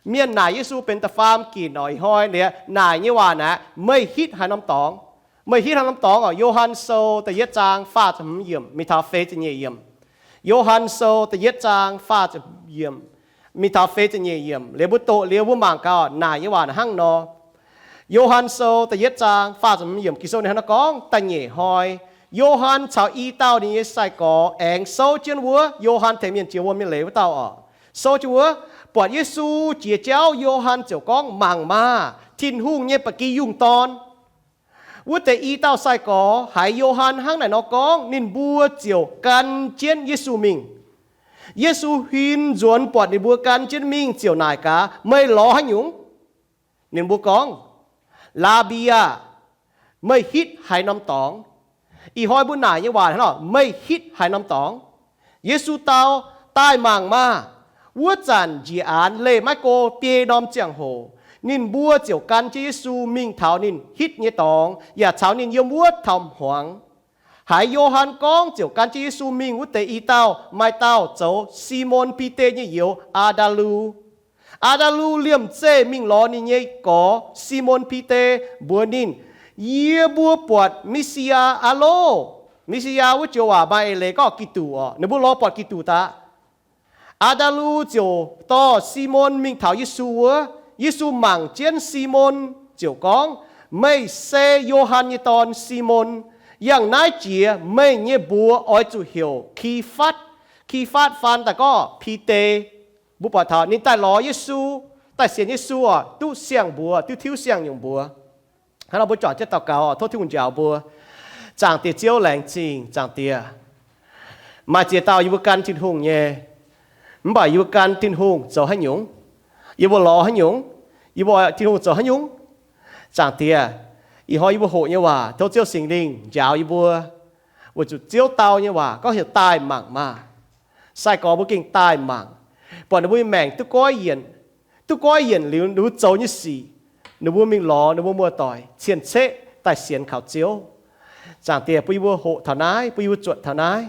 Mienh naaic Yesu benx da'faam ginc orqc. Ih hnoi liuz naaic nyei waac naaic, meih hitv haaix norm dorngx? Meih hitv haaix norm dorngx orqc? Yo^han Sou da'yietv zaang faah ziepc hmz yiemc mingh taux feix ziepc nyeic yiemc. Yo^han Sou da'yietv zaang faah ziepc yiemc mingh taux feix ziepc nyeic yiemc. Liuz mbuo doqc liuz mbuo mangc gaax naaic nyei waac hnangv nor. Yo^han Sou da'yietv zaang faah ziepc hmz yiemc Ging-Sou ninh hnangv naaiv gorngv, da'nyeic hnoi Yo^han caux i dauh ninh nyei sai-gorx aengx souv jienv wuov Yo^han tengx mienh jiex wuom nyei leiz wuov dauh orqc. Souv jienv wuov, buatc Yesu jiex jauv, Yo^han ziouc gorngv, Mangc maah! Tin-Hungh nyei Ba'gi Yungh Dorn. Wuov deix i dauh sai-gorx haiz Yo^han hnangv naaic nor gorngv, ninh mbuo ziouc gan jienv Yesu mingh. Yesu huin nzuonx buatc ninh mbuo gan jienv mingh ziouc naaic gaax, Meih lorz haaix nyungc? Ninh mbuo gorngv, Laabi aah! Meih hitv haaix norm dorngx? Ih hnoi mbuo naaic nyei waac hnangv nor, meih hitv haaix norm dorngx? Yesu dau, Daaih mangc maah! Wuov zanc njiec aanx leih maiv go biei norm ziangh hoc, ninh mbuo ziouc gan jienv Yesu mingh taux ninh hitv nyei dorngx yaac caux ninh yiem wuov taux hmuangx. Haiz Yo^han gorngv ziouc gan jienv Yesu mingh wuov deix i dauh maaih dauh zoux Simon Bide nyei youz, Aa^ndaa^lu. Aa^ndaa^lu liemh zeih mingh lorz ninh nyei gorx, Simon Bide, mbuox ninh, Yie mbuo buatc Mi^si^yaa aqv loh! Mi^si^yaa wuov joux waac maaih eix leiz gorngv Giduc orqc. Ninh mbuo lorz buatc Giduc daaih. Aa^ndaa^lu ziouc dorh Simon mingh taux Yesu wuov. Yesu mangc jienv Simon ziouc gorngv, Meih se Yo^han nyei dorn, Simon. Yangh naaiv jiex meih nyei mbuox oix zuqc heuc Ki^fatv. Ki^fatv faan daaih gorngv Bide. Mbuo buatc taux ninh daaih lorz Yesu, daaih sienx Yesu orqc, duqv siang-mbuox, duqv tiuv siang-nyungc mbuox. Hnangv nor mbuo juangc jienv daux gaux, tov Tin-Hungh njaaux mbuo. Zaangc Diex Ziouv, laengz zingh Zaangc Diex. Maaih ziex dauh yie mbuo gan Tin-Hungh nyei, mv baac yie mbuo gan Tin-Hungh zoux haaix nyungc? Yie mbuo lorz haaix nyungc? Yie mbuo Tin-Hungh zoux haaix nyungc? Zaangc Diex, ih hnoi yie mbuo hoqc nyei waac, tov Ziouv Singx Lingh njaaux yie mbuo, weic zuqc Ziouv dau nyei waac gorngv heuc daaih mangc maah! Sai-gorx mbuo gengh daaih mangc, buatc ninh mbuo nyei maengc duqv goiv yienc. Duqv goiv yienc liuz, ninh mbuo zoux nyei sic, ninh mbuo mingh lorz ninh mbuo muoz-doic cien-ceqv daaih sienx kaux Ziouv. Zaangc Diex, bun yie mbuo hoqc taux naaiv, bun yie mbuo zuotc taux naaiv.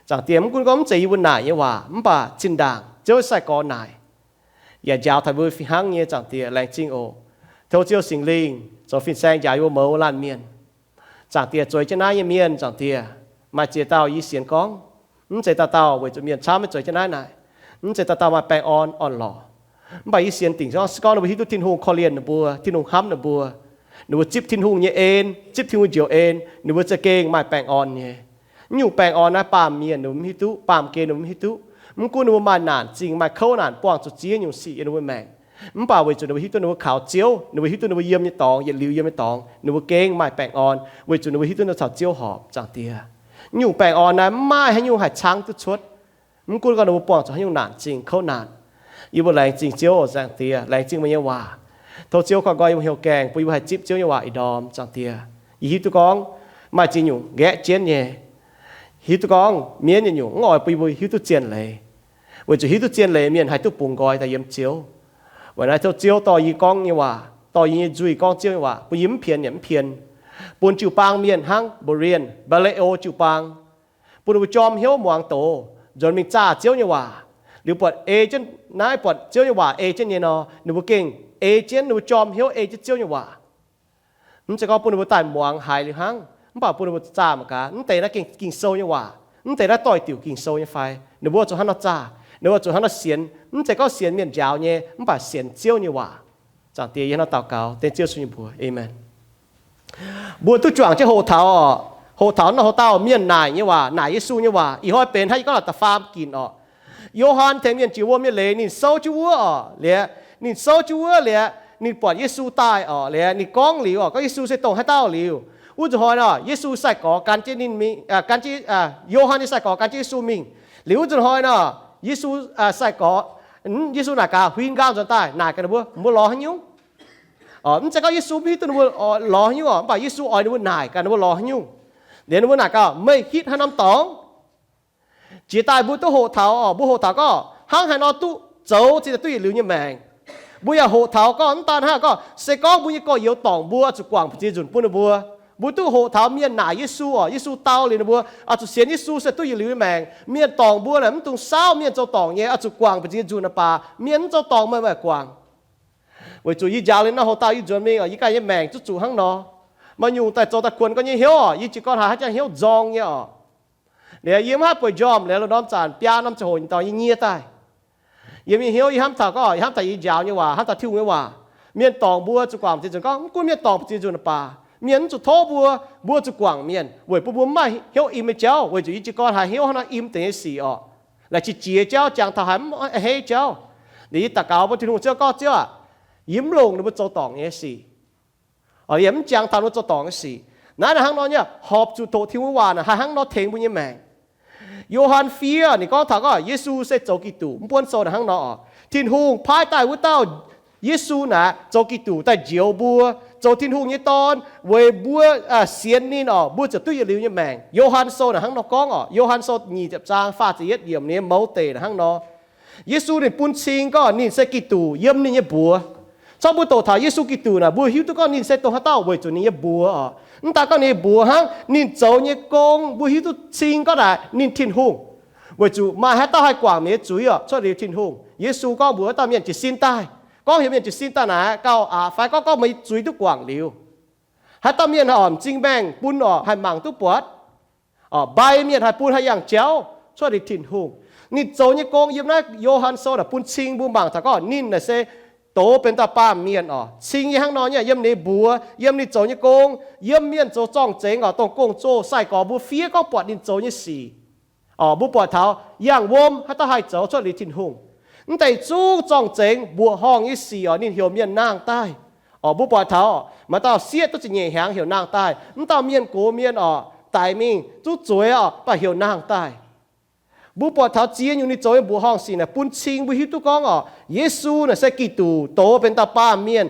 Zaangc Diex, mv gunv gorngv mv zeiz yie mbuo naaic nyei waac, mv baac zinh ndaangc Ziouv sai-gorx naaic yaac njaaux taux mbuo fih hnangv nyei. Zaangc Diex, laengz zingh oc. Tov Ziouv Singx Lingh zoux fin-saeng njaaux yie mbuo mouz laanh mienh. Zaangc Diex, zueiz jienv naaiv nyei mienh, Zaangc Diex, maaih ziex dauh yie sienx gorngv, mv zeiz dauh dauh weic zuqc mienh camv maiv zueiz jienv naaiv naaic, mv zeiz dauh dauh maaih baengh orn orn-lorqc. Mv baac yie sienx dingc gorngv se gorngv ninh mbuo hiuv duqv Tin-Hungh korv-lienh ninh mbuo, Tin-Hungh hnamv ninh mbuo, ninh mbuo zipv Tin-Hungh nyei en, zipv Tin-Hungh njoux en, ninh mbuo za'gengh maaih baengh orn nyei. Naaiv nyungc baengh orn naaiv baamh mienh ninh mbuo mv hiuv duqv, baamh gen ninh mbuo mv hiuv duqv. Mv gunv ninh mbuo maaih naanc zingh, maaih kouv naanc, buangh zuqc ziex nyungc sic yiem ninh mbuo maengc, mv baac weic zuqc ninh mbuo hiuv duqv ninh mbuo kaux Ziouv, ninh mbuo hiuv duqv ninh mbuo yiem nyei dorngx, yietc liuz yiem nyei dorngx, ninh mbuo gengh maaih baengh orn, weic zuqc ninh mbuo hiuv duqv ninh caux Ziouv horpc. Zaangc Diex, naaiv nyungc baengh orn naaiv mv maaih haaix nyungc haih caangv duqv cuotv. Mv gunv gorngv ninh mbuo buangh zuqc haaix nyungc naanc zingh, kouv naanc, yie mbuo laengz zingh Ziouv, Zaangc Diex, laengz zingh meih nyei waac. Tov Ziouv koi nqoi yie mbuo hnyouv gaengh, bun yie mbuo haih zipv Ziouv nyei waac ih ndorm, Zaangc Diex. Yie hiuv duqv gorngv maaih ziex nyungc nqaeqv jienv nyei. Hiuv duqv gorngv mienv nyungc-nyungc mv oix bun yie mbuo hiuv duqv zien leiz, weic zuqc hiuv duqv zien leiz mienh haih duqv bungx nqoi daaih yiem Ziouv. Weic naaiv tov Ziouv dorh yie gorngv nyei waac, dorh yie nyei nzuih gorngv Ziouv nyei waac, bun yie mv pien yaac mv pien, bun jiu-baang mienh hnangv Mbo^lienh, Mbaa^le^o jiu-baang, bun ninh mbuo jorm hnyouv muangx doz, nzuonx mingh zaah Ziouv nyei waac. Liuz buatc ei jienv naaiv, buatc Ziouv nyei waac ei jienv nyei nor, ninh mbuo gengh ei jienv, ninh mbuo jorm hnyouv ei jienv Ziouv nyei waac. Mv zeiz gorngv bun ninh mbuo daaih muangx haiz liuz hnangv, mv baac bun ninh mbuo zaah mangc gaax, mv deix naaiv gengh Ging-Sou nyei waac, mv deix naaiv doix-diuc Ging-Sou nyei fai? Ninh mbuo zuqc hnangv nor zaah, ninh mbuo zuqc hnangv nor sienx. Mv zeiz gorngv sienx mienh njaaux nyei, mv baac sienx Ziouv nyei waac. Zaangc Diex, yie hnangv nor daux gaux dengv Ziouv Yesu nyei mbuox, aamen. Mbuo duqv juangc jienv hoqc taux oc. Hoqc taux nor, hoqc dauh mienh naaic nyei waac, naaic Yesu nyei waac. Ih hnoi benx hnangv yie gorngv naaic da'faam ginc oc. Yo^han tengx mienh jiex wuom nyei leiz, ninh souv jienv wuov oc, liuz ninh souv jienv wuov liuz, ninh buatc Yesu daaih oc, liuz ninh gorngv liuz oc, gorngv Yesu se dongh haaix dauh liuz. Wuov nzunc hnoi nor, Yesu sai-gorx gan jienv ninh mingh, gan jienv, Yo^han nyei sai-gorx gan jienv Yesu mingh. Liuz wuov nzunc hnoi nor, Yesu sai-gorx, Yesu naaic gaax, huin nqaang nzuonx daaih naaic gaax ninh mbuo, mbuo lorz haaix nyungc? Mv zeiz gorngv Yesu mv hiuv duqv ninh mbuo lorz haaix nyungc oc, mv baac Yesu oix ninh mbuo naaic gaax ninh mbuo lorz haaix nyungc. Liuz ninh mbuo naaic gaax, meih hitv haaix norm dorngx? Jiex daaih mbuo duqv hoqc taux oc, mbuo hoqc taux gorngv hnangv haaix nor duqv zoux cingx daaih duqv yietc liuz nyei maengc. Mbuo yaac hoqc taux gorngv mv daan hnangv, gorngv se gorngv mbuo nyei gorx-youz dorngc mbuo zuqc guangc ziex nzunc bun ninh mbuo, Mbuo duqv hoqc taux mienh naaic Yesu oc. Yesu dau liuz ninh mbuo oix zuqc sienx Yesu se duqv yietc liuz nyei maengc. Mienh dorngc mbuo naaic mv dungx saauv mienh zoux dorngc nyei, oix zuqc guangc mbu'ziex nzunc naaic baac mienh mv zoux dorngc meih mv guangc. Weic zuqc yie njaaux liuz naaiv hoc dauh yie nzuonx mingh oc, yie ganh nyei maengc zuqv zuqc hnangv nor. Maaih nyungc daaih zoux daaih kuonx gorngv nyei hnyouv oc, yie jiez gorn haiz haaix jangx hnyouv nzorng nyei oc. Liuz yie mv haih bueix njormh liuz, lungh ndorm zanc biaa norm ziangh hoc nyei dorngx yie nyie daaih. Yiem yie hnyouv yie hnamv taux gorngv, yie hnamv taux yie njaaux nyei waac, hnamv taux Tin-Hungh nyei waac. Mienh dorngc mbuo zuqc guangc mbu'ziex nzunc, gorngv mv gunv mienh dorngc mbu'ziex nzunc naaic baac mienh mv zuqc tov mbuo, mbuo zuqc guangc mienh weic bun mbuo mv maaih hnyouv im nyei jauv. Weic zuqc yie jiez gorn haiz hnyouv hnangv naaiv im deix nyei sic oc, laaic qiex jiez jauv, jangx taux haiz mv heiv jauv. Liuz yie daux gaux bun Tin-Hungh Ziouv, gorngv Ziouv aah, yie mv longc ninh mbuo zoux dorngc nyei sic, yie mv jangx taux ninh mbuo zoux dorngc nyei sic. Naaiv naaic hnangv nor nyei, horpc zuqc doqc Tin-Hungh nyei waac naaic haih hnangv nor tengx mbuo nyei maengc. Yo^han fiev ninh gorngv taux gorngv Yesu se zoux Giduc, mv buonv sou naaic hnangv nor oc. Tin-Hungh paaiv daaih wuov dauh Yesu naaic zoux Giduc daaih njoux mbuo, zoux Tin-Hungh nyei Dorn weic mbuo sienx ninh oc, mbuo ziouc duqv yietc liuz nyei maengc. Yo^han sou naaic hnangv nor gorngv oc. Yo^han sou nyic ziepc zaang faah ziepc yietv yiemc ninh mouz deic naaic hnangv nor. Yesu ninh bun cing gorngv ninh se Giduc yiem ninh nyei mbuox. Corc mbuo doqc taux Yesu Giduc naaic, mbuo hiuv duqv gorngv ninh se dongh haaix dauh weic zuqc ninh nyei mbuox oc. Mv daan gorngv ninh nyei mbuox hnangv, ninh zoux nyei gong mbuo hiuv duqv cing gorngv naaic ninh Tin-Hungh. Weic zuqc maaih haaix dauh haih guangc meih nyei zuiz oc, cuotv liuz Tin-Hungh. Yesu gorngv mbuox wuov dauh mienh jiez sin daaih, gorngv heuc mienh jiez sin daaih naaic gauh aqc fai gorngv, gorngv meih nyei zuiz duqv guangc liuz. Haaix dauh mienh haih oc m'zing maengh bun oc haih mangc duqv buatc, mbai mienh haih bun haih yangh jauv, cuotv liuz Tin-Hungh. Ninh zoux nyei gong yiem naaiv Yo^han sou naaic bun cing mbuo mangc taux gorngv ninh naaic se doz benx dauh baamh mienh oc. Cing nyei hnangv nor nyei, yiem ninh mbuox, yiem ninh zoux nyei gong, yiem mienh zoux zorng-zengx oc, dongh gong-zoh sai-gorx mbuo fiev gorngv buatc ninh zoux nyei sic oc. Mbuo buatc taux yangh wuom haaix dauh haih zoux, cuotv liuz Tin-Hungh. Mv deix zungv zorng-zengx mbuoqc horngh nyei sic oc, ninh heuc mienh nangh daaih oc. Mbuo buatc taux maaih dauh sieqv duqv ziepc nyeic hnyangx heuc nangh daaih. Mv dauh mienh gox mienh oc, daic mingh zungv zueiz oc, mv baac heuc nangh daaih. Mbuo buatc taux ziex nyungc ninh zoux nyei mbuoqc horngh sic naaic bun cing mbuo hiuv duqv gorngv oc, Yesu naaic se Giduc, doz benx dauh baamh mienh,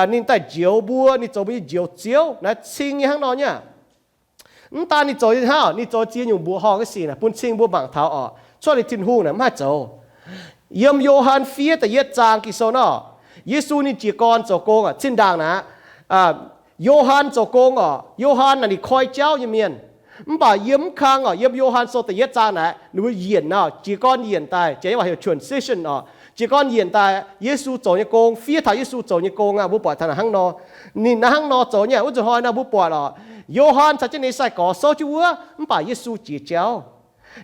ninh daaih njoux mbuo, ninh zoux mbuo nyei Njoux Ziouv. Naaiv cing nyei hnangv nor nyei. Mv daan ninh zoux hnangv, ninh zoux ziex nyungc mbuoqc horngh nyei sic naaic bun cing mbuo mangc taux oc, cuotv liuz Tin-Hungh naaic mv haih zoux. Yiem Yo^han fiev da'yietv zaang Ging-Sou nor, Yesu ninh jiez gorn zoux gong oc, zinh ndaangc naaic, Yo^han zoux gong oc. Yo^han naaic ninh koi jauv nyei mienh. Mv baac yiem mv kang oc, yiem Yo^han sou da'yietv zaang naaic ninh mbuo yienc nor, jiez gorn yienc daaih, janx nyei waac heuc transition oc. Jiez gorn yienc daaih Yesu zoux nyei gong, fiev taux Yesu zoux nyei gong aqv. Mbuo buatc taux naaic hnangv nor, ninh naaiv hnangv nor zoux nyei. Wuov nzunc hnoi naaic mbuo buatc oc, Yo^han caux jienv ninh nyei sai-gorx souv jienv wuov, mv baac Yesu jiex jauv.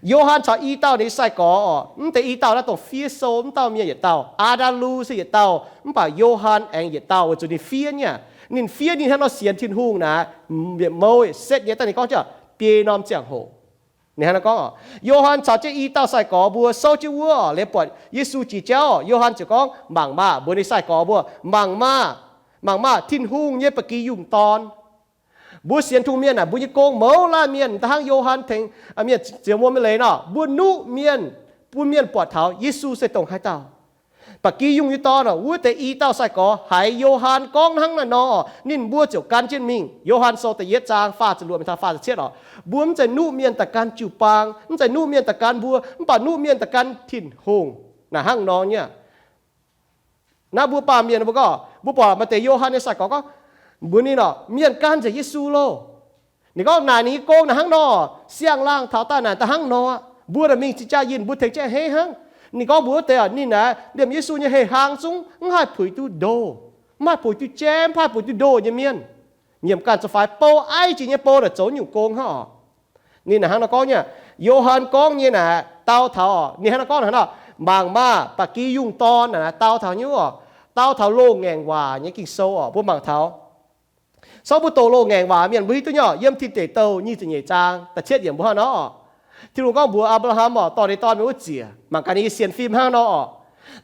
Yo^han caux i dauh ninh nyei sai-gorx oc, mv deix i dauh naaiv dongh fiev sou wuov dauh mienh yietc dauh, Aa^ndaa^lu se yietc dauh, mv baac Yo^han aengx yietc dauh weic zuqc ninh fiev nyei. Ninh fiev ninh hnangv nor sienx Tin-Hungh naaic, yietc mouz setv nyei daaih ninh gorngv jienv biei norm ziangh hoc. Ninh hnangv nor gorngv oc, Yo^han caux jienv i dauh sai-gorx mbuo souv jienv wuov oc, liuz buatc Yesu jiex jauv oc, Yo^han ziouc gorngv, mangc maah, mbuox ninh sai-gorx mbuo, mangc maah, mangc maah, Tin-Hungh nyei ba'gi yungh dorn. Mbuo sienx Tin-Hungh mienh naaic, mbuo nyei gong mouz laanh mienh, da'hnangv Yo^han tengx mienh ziouc wuom nyei leiz nor, mbuo nuqv mienh, bun mienh buatc taux Yesu se dongh haaix dauh. Ba'gi yungh nyei dorn oc, wuov deix i dauh sai-gorx haiz Yo^han gorngv hnangv naaiv nor, ninh mbuo ziouc gan jienv mingh. Yo^han sou da'yietv zaang faah ziepc luoqc mingh taux faah ziepc cietv oc. Mbuo mv zeiz nuqv mienh daaih gan jiu-baang, mv zeiz nuqv mienh daaih gan mbuo, mv baac nuqv mienh daaih gan Tin-Hungh. Naaic hnangv nor nyei. Naaiv mbuo baamh mienh mbuo gorngv, mbuo buatc maaih deix Yo^han nyei sai-gorx gorngv, mbuox ninh oc, mienh gan nzengc Yesu loh. Ninh gorngv naaic ninh nyei gong naaic hnangv nor, siang-laangh taux daaih naaic da'hnangv nor, mbuo naaic mingh cing jaa yinh mbuo tengx jienv a'hneiv hnangv. Ninh gorngv mbuox wuov deix oc, ninh naaic liemh Yesu nyei heh hlang zungv mv haih puix duqv ndoh, mv haih puix duqv jaiv, mv haih puix duqv ndoh nyei mienh. Nyiemc ganh zoux faix bou, aiv jiex nyei bou naaic zoux nyungc gong hnangv oc. Ninh naaic hnangv nor gorngv nyei. Yo^han gorngv nyei naaic dau taux oc, ninh hnangv nor gorngv naaic hnangv nor, mangc maah, ba'gi yungh dorn naaic dau taux nyungc oc, dau taux loz-ngaengc waac nyei Ging-Sou oc, mbuo mangc taux. Corc mbuo doqc loz-ngaengc waac mienh mbuo hiuv duqv nyei oc, yiem Tin Deic Douh nyic ziepc nyeic zaang da'cietv yiemc mbuo hnangv nor oc. Tin-Hungh gorngv mbuox Apc^laa^ham oc, dorh ninh dorn mingh wuov ziec, mangc gaax ninh nyei sienx fim hnangv nor oc.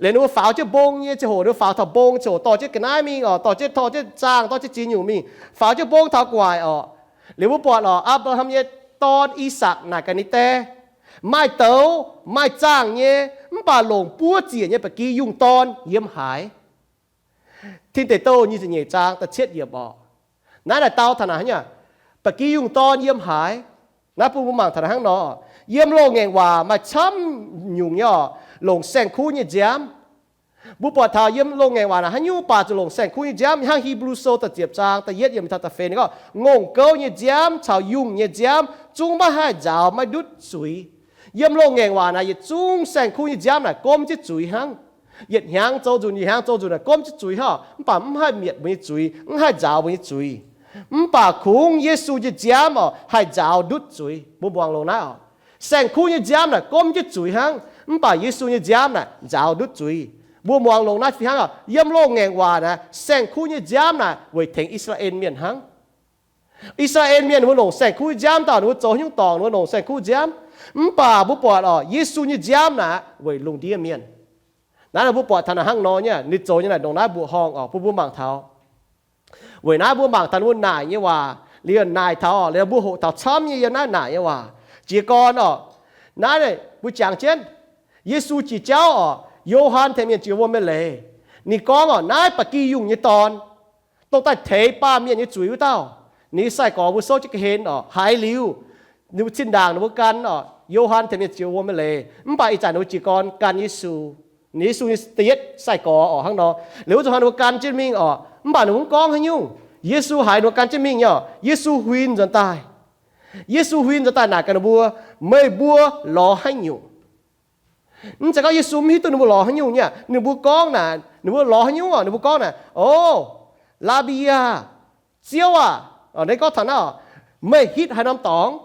Liuz ninh mbuo faaux jienv mbong nyei ziangh hoc, ninh mbuo faaux taux mbong ziangh hoc dorh jienv ga'naaiv mingh oc, dorh jienv, torh jienv zaangh, dorh jienv ziex nyungc mingh, faaux jienv mbong taux guaic oc. Liuz mbuo buatc oc, Apc^laa^ham nyei dorn, I^sakc, naaic gaax ninh die, maaih douz maaih zaangh nyei, mv baac longc buov ziec nyei ba'gi yungh dorn yiem haaix? Tin Deic Douh nyic ziepc nyeic zaang da'cietv yiemc oc. Naaiv naaic dau taux naaic hnangv nyei, ba'gi yungh dorn yiem haaix? Naaiv bun mbuo mangc taux naaic hnangv nor, yiem loz-ngaengc waac maaih camv nyungc nyei oc, longc saeng-kuv nyei nziaamv. Mbuo buatc taux yiem loz-ngaengc waac naaic haaix nyungc baac zuqc longc saeng-kuv nyei nziaamv. Hnangv Hipv^lu Sou da'ziepc zaang da'yietv yiemc taux da'feix ninh gorngv, ngongh gouv nyei nziaamv caux yungh nyei nziaamv zungv maiv haih nzaaux maiv ndutv zuiz. Yiem loz-ngaengc waac naaic yietc zungv saeng-kuv nyei nziaamv naaic gomv jienv zuiz hnangv. Yietc hnyangx zoux nzunc, yietc hnyangx zoux nzunc naaic gomv jienv zuiz hnangv, mv baac mv haih mietc mbuo nyei zuiz, mv haih nzaaux mbuo nyei zuiz. Mv baac kungx Yesu nyei nziaamv oc haih nzaaux ndutv zuiz. Mbuo muangx longx naaiv oc. Saeng-kuv nyei nziaamv naaic gomv jienv zuiz hnangv, mv baac Yesu nyei nziaamv naaic nzaaux ndutv zuiz. Mbuo muangx longx naaiv fih hnangv oc. Yiem loz-ngaengc waac naaic saeng-kuv nyei nziaamv naaic weic tengx I^saa^laa^en Mienh hnangv. I^saa^laa^en Mienh ninh mbuo longc saeng-kuv nziaamv dauh, ninh mbuo zoux haaix nyungc dorngc ninh mbuo longc saeng-kuv nziaamv. Mv baac mbuo buatc oc, Yesu nyei nziaamv naaic weic lungh ndiev mienh. Naaiv mbuo buatc taux naaic hnangv nor nyei, ninh zoux nyei naaic ndongc naaiv mbuoqc horngh oc, bun mbuo mangc taux. Weic naaiv mbuo mangc taux ninh mbuo naaic nyei waac liuz naaic taux oc, liuz mbuo hoqc taux camv nyei yiem naaiv naaic nyei waac. Jiez gorn oc, naaiv mbuo jangx jienv Yesu jiex jauv oc, Yo^han tengx mienh ziouc wuom nyei leiz. Ninh gorngv oc, naaiv ba'gi yungh nyei dorn, dongh daaih teix baamh mienh nyei zuiz wuov dauh. Ninh nyei sai-gorx mbuo souv jienv ga'hlen oc, haiz liuz, ninh mbuo zinh ndaangc ninh mbuo gan oc, Yo^han tengx mienh ziouc wuom nyei leiz. Mv baac ih zanc ninh mbuo jiez gorn gan Yesu. Ninh Yesu nyei da'yietv sai-gorx oc hnangv nor. Liuz wuov zuqc hnoi ninh mbuo gan jienv mingh oc, mv baac ninh mbuo mv gorngv haaix nyungc. Yesu haiz ninh mbuo gan jienv mingh nyei oc, Yesu huin nzuonx daaih. Yesu huin nzuonx daaih naaic gaax ninh mbuo, meih mbuo lorz haaix nyungc? Mv zeiz gorngv Yesu mv hiuv duqv ninh mbuo lorz haaix nyungc nyei. Ninh mbuo gorngv naaic, ninh mbuo lorz haaix nyungc oc? Ninh mbuo gorngv naaic, O, Laabi aah! Ziouv aah! Ninh gorngv taux naaiv oc, meih hitv haaix norm dorngx?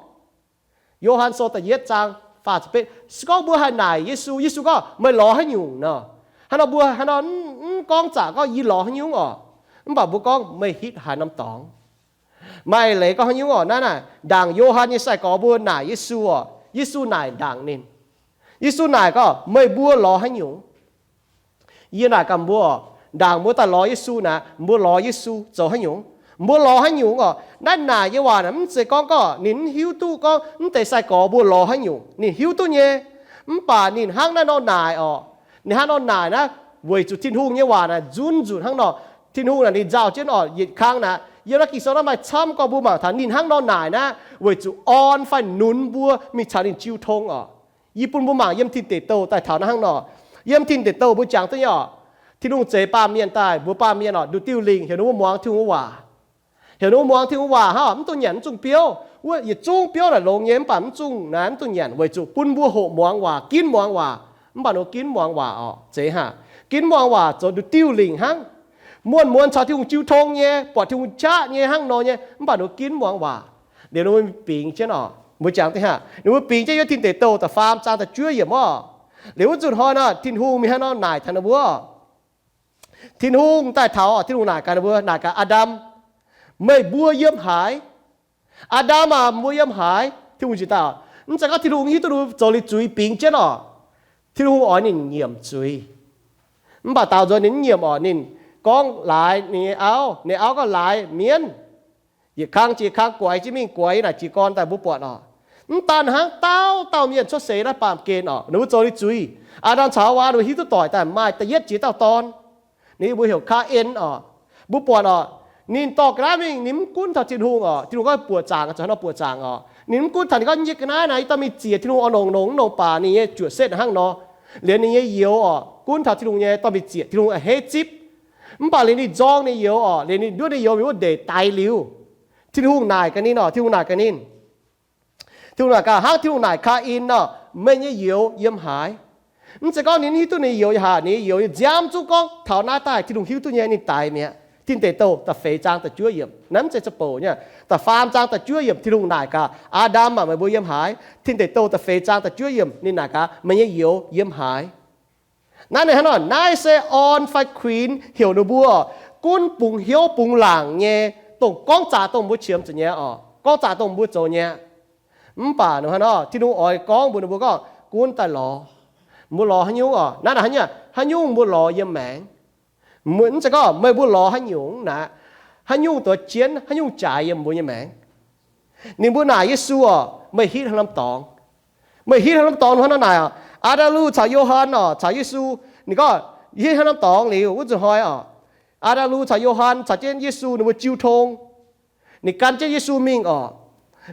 Yo^han Sou da'yietv zaang faah ziepc betv. Se gorngv mbuo haih naaic Yesu, Yesu gorngv, meih lorz haaix nyungc nor? Hnangv nor mbuo hnangv nor mv gorngv zaqc gorngv yie lorz haaix nyungc oc. Mv baac mbuo gorngv meih hitv haaix norm dorngx? Maaih leiz gorngv haaix nyungc oc? Naaiv naaic ndaangc Yo^han nyei sai-gorx mbuo naaic Yesu oc, Yesu naaic ndaangc ninh. Yesu naaic gorngv, meih mbuo lorz haaix nyungc? Yie naaic gaax mbuo oc, ndaangc mbuo daaih lorz Yesu naaic, mbuo lorz Yesu zoux haaix nyungc? Mbuo lorz haaix nyungc oc? Naaiv naaic nyei waac naaic mv zeiz gorngv gorngv ninh mv hiuv duqv gorngv mv deix sai-gorx mbuo lorz haaix nyungc, ninh hiuv duqv nyei. Mv baac ninh hnangv naaiv nor naaic oc, ninh hnangv nor naaic naaiv weic zuqc Tin-Hungh nyei waac naaic nzunc nzunc hnangv nor. Tin-Hungh naaic ninh nzauh jienv oc, yietc kang naaic yiem naaiv Ging-Sou naaiv maaih camv gorngv mbuo mangc taux ninh hnangv nor naaic naaiv weic zuqc orn fai nunz mbuo mingh caux ninh jiu tong oc. Yie bun mbuo mangc yiem Tin Deic Douh daaih taux naaiv hnangv nor. Yiem Tin Deic Douh mbuo jangx duqv nyei oc, Tin-Hungh zeix baamh mienh daaih, mbuox baamh mienh oc, nduqc diuh lingc heuc ninh mbuo muangx Tin-Hungh nyei waac. Heuc ninh mbuo muangx Tin-Hungh waac hnangv, mv dungx nyanc mv zungh biouv. Wuov yietc zungv biouv naaic longx nyei, mv baac mv zungh naaiv, mv dungx nyanc weic zuqc bun mbuo hoqc muangx waac, ginv muangx waac. Mv baac ninh mbuo ginv muangx waac oc, zeiz hnangv. Ginv muangx waac zoux nduqc diuh lingc hnangv. Muonz-muonz caux Tin-Hungh jiu tong nyei, buatc Tin-Hungh qaqv nyei hnangv nor nyei, mv baac ninh mbuo ginv muangx waac. Liuz ninh mbuo bingx jienv oc, mbuo jangx duqv hnangv, ninh mbuo bingx jienv yiem Tin Deic Douh da'faam zaang da'juov yiemc oc. Liuz wuov nzunc hnoi nor, Tin-Hungh mingh hnangv nor naaic taux ninh mbuo. Tin-Hungh daaih taux, Tin-Hungh naaic gaax ninh mbuo, naaic gaax Aa^ndam, meih mbuo yiem haaix? Aa^ndam aah, mbuo yiem haaix? Tin-Hungh njiec daaih. Mv zeiz gorngv Tin-Hungh hiuv duqv ninh mbuo zoux liuz zuiz bingx jienv oc. Tin-Hungh oix ninh nyiemc zuiz. Mv baac daaux nzuonx ninh mv nyiemc oc. Ninh gorngv laaix ninh nyei auv, ninh auv gorngv, laaix mienv. Yietc kang jiex kang guaix jienv mingh, guaix naaic jiez gorn daaih mbuo buatc oc. Mv daan hnangv, dauh dauh mienh cuotv seix naaiv baamh gen oc, ninh mbuo zoux liuz zuiz. Aa^ndam caux Haawaa ninh mbuo hiuv duqv doic daaih maaih da'yietv jiex dauh dorn. Ninh mbuo heuc Kaa^en oc. Mbuo buatc oc, ninh dorh ga'naaiv mingh, ninh mv gunv taux Tin-Hungh oc. Tin-Hungh gorngv buoqc zaangc, zuqc hnangv nor buoqc zaangc oc. Ninh mv gunv taux, ninh gorngv, yie ga'naaiv naaic yie dorh mingh ziec Tin-Hungh oix nongc nongc mv nongc baac ninh nyei juoqc setv hnangv nor. Liuz ninh nyei youz oc, gunv taux Tin-Hungh nyei dorh mingh ziec, Tin-Hungh a'hneiv zipv. Mv baac liuz ninh nzorng ninh youz oc, liuz ninh nduov ninh youz mingh wuov ndeic daix liuz. Tin-Hungh naaic gaax ninh oc, Tin-Hungh naaic gaax ninh. Tin-Hungh naaic gaax, hnangv Tin-Hungh naaic Kaa^in nor, meih nyei youz yiem haaix? Mv zeiz gorngv ninh hiuv duqv ninh youz haaix, ninh youz nyei nziaamv zungv gorngv taux naaiv daaih Tin-Hungh hiuv duqv nyei, ninh daix mi'aqv. Tin Deic Douh da'feix zaang da'juov yiemc, naaiv mv zeiz za'bouc nyei. Da'faam zaang da'juov yiemc Tin-Hungh naaic gaax, Aa^ndam aah, meih mbuo yiem haaix? Tin Deic Douh da'feix zaang da'juov yiemc ninh naaic gaax, meih nyei youz yiem haaix? Naaiv ninh hnangv nor, naaiv se orn fai kuinx heuc ninh mbuo gunv bungx hnyouv bungx laangc nyei, dongh gorngv zaqc dongh mbuo qiemx zuqc nyei oc, gorngv zaqc dongh mbuo zoux nyei. Mv baac ninh hnangv nor, Tin-Hungh oix gorngv mbuox ninh mbuo gorngv, gunv daaih lorz. Mbuo lorz haaix nyungc oc? Naaiv haaix nyungc, haaix nyungc mbuo lorz yiem maengc? Mv zeiz gorngv meih mbuo lorz haaix nyungc naaic, haaix nyungc duqv jienv, haaix nyungc jaaix yiem mbuo nyei maengc. Ninh mbuo naaic Yesu oc, meih hitv haaix norm dorngx? Meih hitv haaix norm dorngx? Hnangv nor naaic oc, Aa^ndam^lu caux Yo^han oc, caux Yesu. Ninh gorngv, hitv haaix norm dorngx? Liuz wuov nzunc hnoi oc, Aa^ndam^lu caux Yo^han caux jienv Yesu ninh mbuo jiu tong. Ninh gan jienv Yesu mingh oc.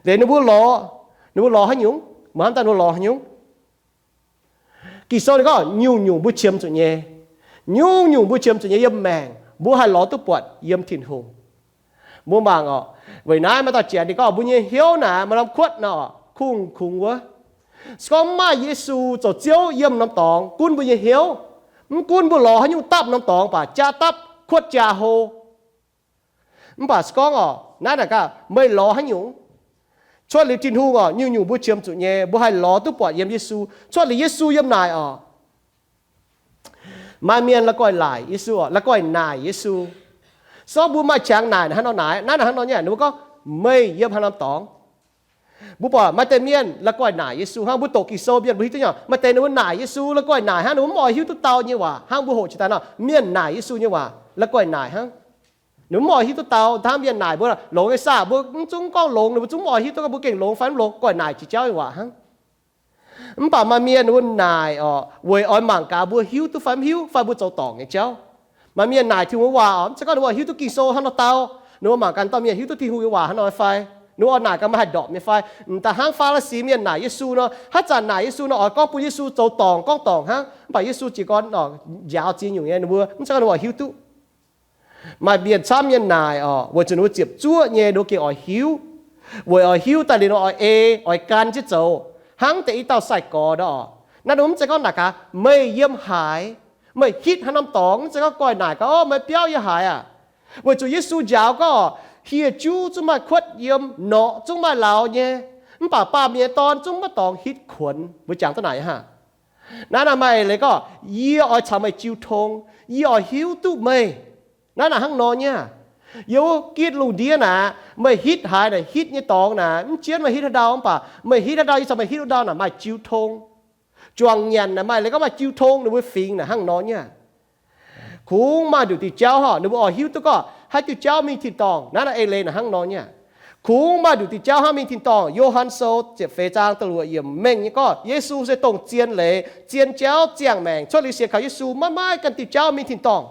Liuz ninh mbuo lorz, ninh mbuo lorz haaix nyungc? Mbuo hnamv daaih ninh mbuo lorz haaix nyungc? Ging-Sou ninh gorngv nyungc-nyungc mbuo qiemx zuqc nyei. Nyungc-nyungc mbuo qiemx zuqc nyei yiem maengc, mbuo haih lorz duqv buatc yiem Tin-Hungh. Mbuo mangc orqc, weic naaiv maaih dauh jaax ninh gorngv mbuo nyei hnyouv naaic maaih norm kuotv nor, kungx kungx wuov. Se gorngv mv maaih Yesu zoux Ziouv yiem norm dorngx, gunv mbuo nyei hnyouv, mv gunv mbuo lorz haaix nyungc dapv norm dorngx baac, jaa dapv, kuotv jaa hlo. Mv baac se gorngv orqc, naaiv naaic gaax meih lorz haaix nyungc, cuotv liuz Tin-Hungh orqc, nyungc-nyungc mbuo qiemx zuqc nyei, mbuo haih lorz duqv buatc yiem Yesu, cuotv liuz Yesu yiem naaic orqc. Maaih mienh la'guaih naaic Yesu orqc, la'guaih naaic Yesu. Se gorngv mbuo maaih qangx naaic hnangv nor naaic, naaiv naaic hnangv nor nyei, ninh mbuo gorngv, meih yiem haaix norm dorngx? Mbuo buatc maaih deix mienh la'guaih naaic Yesu hnangv, mbuo doqc Ging-Sou mienh mbuo hiuv duqv nyei, maaih deix ninh mbuo naaic Yesu la'guaih naaic hnangv, ninh mbuo mv oix hiuv duqv dau nyei waac hnangv, mbuo hoqc jiex daaih nor, mienh naaic Yesu nyei waac la'guaih naaic hnangv. Ninh mbuo mv oix hiuv duqv dau, hnangv mienh naaic mbuo longx nyei saah, mbuo mv zungv gorngv longx, ninh mbuo zungv mv oix hiuv duqv gorngv mbuo gengh longx fai mv longx, guaih naaic jiex jauv nyei waac hnangv. Mv baac maaih mienh ninh mbuo naaic orqc, weic oix mangc gaax mbuo hiuv duqv fai mv hiuv, fai mbuo zoux dorngc nyei jauv. Maaih mienh naaic Tin-Hungh nyei waac orqc, mv zeiz gorngv ninh mbuo hiuv duqv Ging-Sou hnangv nor dau, ninh mbuo mangc gaax dauh mienh hiuv duqv Tin-Hungh nyei waac hnangv nor fai, ninh mbuo oix naaic gaax maaih haih ndorpc nyei fai. M'daaih hnangv Faa^li^si mienh naaic Yesu nor, haaix zanc naaic Yesu nor oix gorngv bun Yesu zoux dorngc gorngv dorngc hnangv, mv baac Yesu jiez gorn njaaux ziex nyungc nyei, ninh mbuo mv zeiz gorngv ninh mbuo hiuv duqv. Maaih mienh camv mienh naaic orqc, weic zuqc ninh mbuo ziepc zuoqv nyei, ninh mbuo gengh oix hiuv. Weic oix hiuv daaih liuz nor oix ei, oix gan jienv zoux, hnangv deix i dauh sai-gorx nor orqc. Naaiv ninh mbuo mv zeiz gorngv naaic gaax meih yiem haaix, meih hitv haaix norm dorngx, mv zeiz gorngv guaih naaic gaax, o, meih biauv yiem haaix aqv? Weic zuqc Yesu njaaux gorngv, hieh juv zungv maaih kuotv yiem, norqc zungv maaih lauz nyei, mv baac Baamh Mienh nyei Dorn zungv maiv dorngx hitv kuonx. Mbuo jangx duqv naaic hnangv. Naaiv naaic maaih leiz gorngv, yie oix caux meih jiu tong, yie oix hiuv duqv meih. Naaiv naaic hnangv nor nyei aqv. Yiem wuov gitv lungh ndiev naaic, meih hitv haaix naaic, hitv nyei dorngx naaic, mv jienv meih hitv haaix ndau mv baac meih hitv haaix ndau, yie caux meih hitv haaix ndau naaic maaih jiu tong. Juangc nyanc naaic maaih leiz gorngv maaih jiu tong, ninh mbuo fingx naaic hnangv nor nyei aqv. Kungx maaih nduqc diuh jauv hnangv, ninh mbuo oix hiuv duqv gorngv haaix diuh jauv mingh tin-dorngh. Naaiv naaic eix leiz naaic hnangv nor nyei aqv. Kungx maaih nduqc diuh jauv hnangv mingh tin-dorngh. Yo^han Sou ziepc feix zaang da'luoqc yiemc mengh nyei gorngv, Yesu se dongh zien leiz, zien jauv, ziangh maengc. Cuotv liuz sienx kaux Yesu maiv maaih ganh diuh jauv mingh tin-dorngh.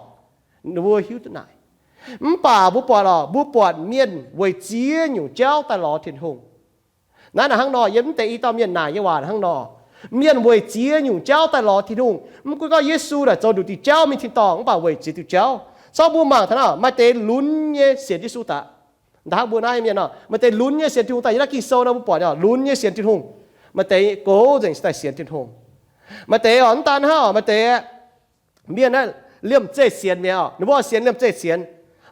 Ninh mbuo hiuv duqv naaic. Mv baac mbuo buatc orqc, mbuo buatc mienh weic ziex nyungc jauv daaih lorz Tin-Hungh. Naaiv naaic hnangv nor, yiem mv deix i dauh mienh naaic nyei waac hnangv nor, mienh weic ziex nyungc jauv daaih lorz Tin-Hungh. Mv gunv gorngv Yesu naaic zoux nduqc diuh jauv mingh tin-dorngh, mv baac weic ziex diuh jauv. Corc mbuo mangc taux naaiv, maaih deix lunx nyei sienx Yesu daaih. Da'hnangv mbuo naaiv mienh nor, maaih deix lunx nyei sienx Tin-Hungh daaih. Yiem naaiv Ging-Sou nor mbuo buatc lunx nyei sienx Tin-Hungh. Maaih deix goux nzengc cingx daaih sienx Tin-Hungh. Maaih deix orqc, mv daan hnangv orqc, maaih deix mienh naaiv liemh zeih sienx mi'aqv orqc. Ninh mbuo sienx liemh zeih sienx.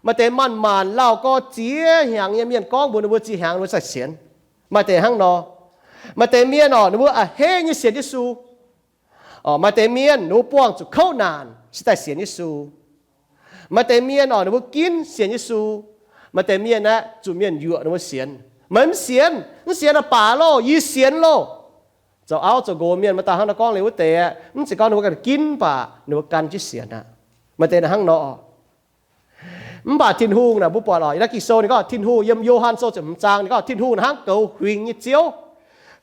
Maaih deix maanc-maanc lauh gorx ziex hnyangx nyei mienh gorngv mbuox ninh mbuo ziex hnyangx ninh mbuo cingx daaih sienx. Maaih deix hnangv nor. Maaih deix mienh orqc, ninh mbuo a'hneiv nyei sienx Yesu. Orqc, maaih deix mienh ninh mbuo buangh zuqc kouv naanc cingx daaih sienx Yesu. Maaih deix mienh orqc, ninh mbuo ginv sienx Yesu. Maaih deix mienh aeqv, zuqc mienh yuoqc ninh mbuo sienx. Meih mv sienx, mv sienx naaic baac loh, yie sienx loh. Zoux auv zoux nqox mienh maaih dauh hnangv nor gorngv liuz wuov deix aeqv, mv zeiz gorngv ninh mbuo ganh ginv baac ninh mbuo gan jienv sienx aqv. Maaih deix naaic hnangv nor. Mv baac Tin-Hungh naaic mbuo buatc orqc, yiem naaiv Ging-Sou ninh gorngv Tin-Hungh, yiem Yo^han Sou ziepc hmz zaang ninh gorngv Tin-Hungh hnangv goux huingx nyei Ziouv.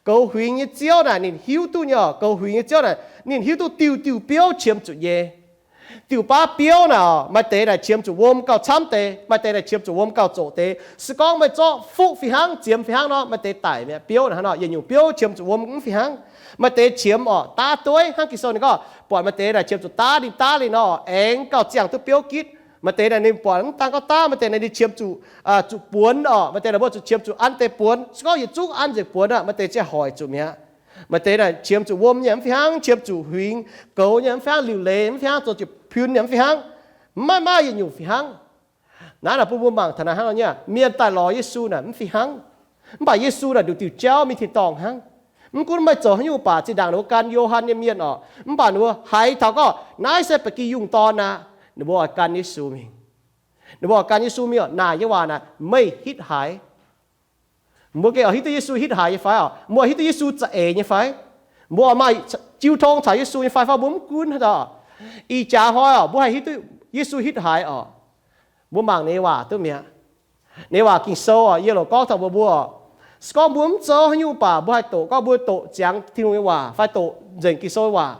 Goux huingx nyei Ziouv naaic ninh hiuv duqv nyei orqc, goux huingx nyei Ziouv naaic ninh hiuv duqv diuh diuh biouv qiemx zuqc nyei. Diuh baav biouv naaic orqc, maaih deix naaic qiemx zuqc wuom gauh camv deix, maaih deix naaic qiemx zuqc wuom gauh zoqc deix. Se gorngv meih zorqv fuqv fih hnangv, ziemx fih hnangv nor, maaih deix daic mi'aqv. Biouv naaic hnangv nor, yietc nyungc biouv qiemx zuqc wuom mv fih hnangv. Maaih deix qiemx orqc daav dueiv hnangv Ging-Sou ninh gorngv, buatc maaih deix naaic qiemx zuqc daav ninh daav liuz nor, aengx gauh ziangh duqv biouv gitv. Maaih deix naaic ninh buatc mv daan gorngv daav, maaih deix naaic ninh qiemx zuqc, zuqc buonx orqc, maaih deix naaic mbuo zuqc qiemx zuqc an deix buonx. Se gorngv yietc zungv an nzengc buonx aqv, maaih deix ziouc hoic zuqc mi'aqv. Maaih deix naaic qiemx zuqc wuom nyei mv fih hnangv, qiemx zuqc huingx goux nyei mv fih hnangv, liuc leiz mv fih hnangv, zoux ziepc piun nyei mv fih hnangv. Maiv maaih yietc nyungc fih hnangv. Naaiv naaic bun mbuo mangc taux naaiv hnangv nor nyei, mienh daaih lorz Yesu naaic mv fih hnangv. Mv baac Yesu naaic nduqc diuh jauv mingh tin-dorngh hnangv. Mv gunv meih zoux haaix nyungc baac, zinh ndaangc ninh mbuo gan Yo^han nyei mienh orqc, mv baac ninh mbuo haiz taux gorngv naaiv se Ba'gi Yungh Dorn aqv, ninh mbuo oix gan Yesu mingh. Ninh mbuo oix gan Yesu mingh orqc, naaic nyei waac naaic, meih hitv haaix? Mbuo gengh oix hiuv duqv Yesu hitv haaix nyei fai orqc? Mbuo oix hiuv duqv Yesu za'eix nyei fai? Mbuo oix maaih jiu tong caux Yesu nyei fai? Fai mbuo mv gunv haaix dauh, ih jaax hnoi orqc, mbuo haih hiuv duqv Yesu hitv haaix orqc? Mbuo mangc ninh nyei waac duqv mi'aqv. Ninh nyei waac Ging-Sou orqc, yie loc gorngv taux mbuo, mbuo orqc, se gorngv mbuo mv zoux haaix nyungc baac mbuo haih doqc, gorngv mbuo doqc ziangx Tin-Hungh nyei waac fai doqc nzengc Ging-Sou nyei waac,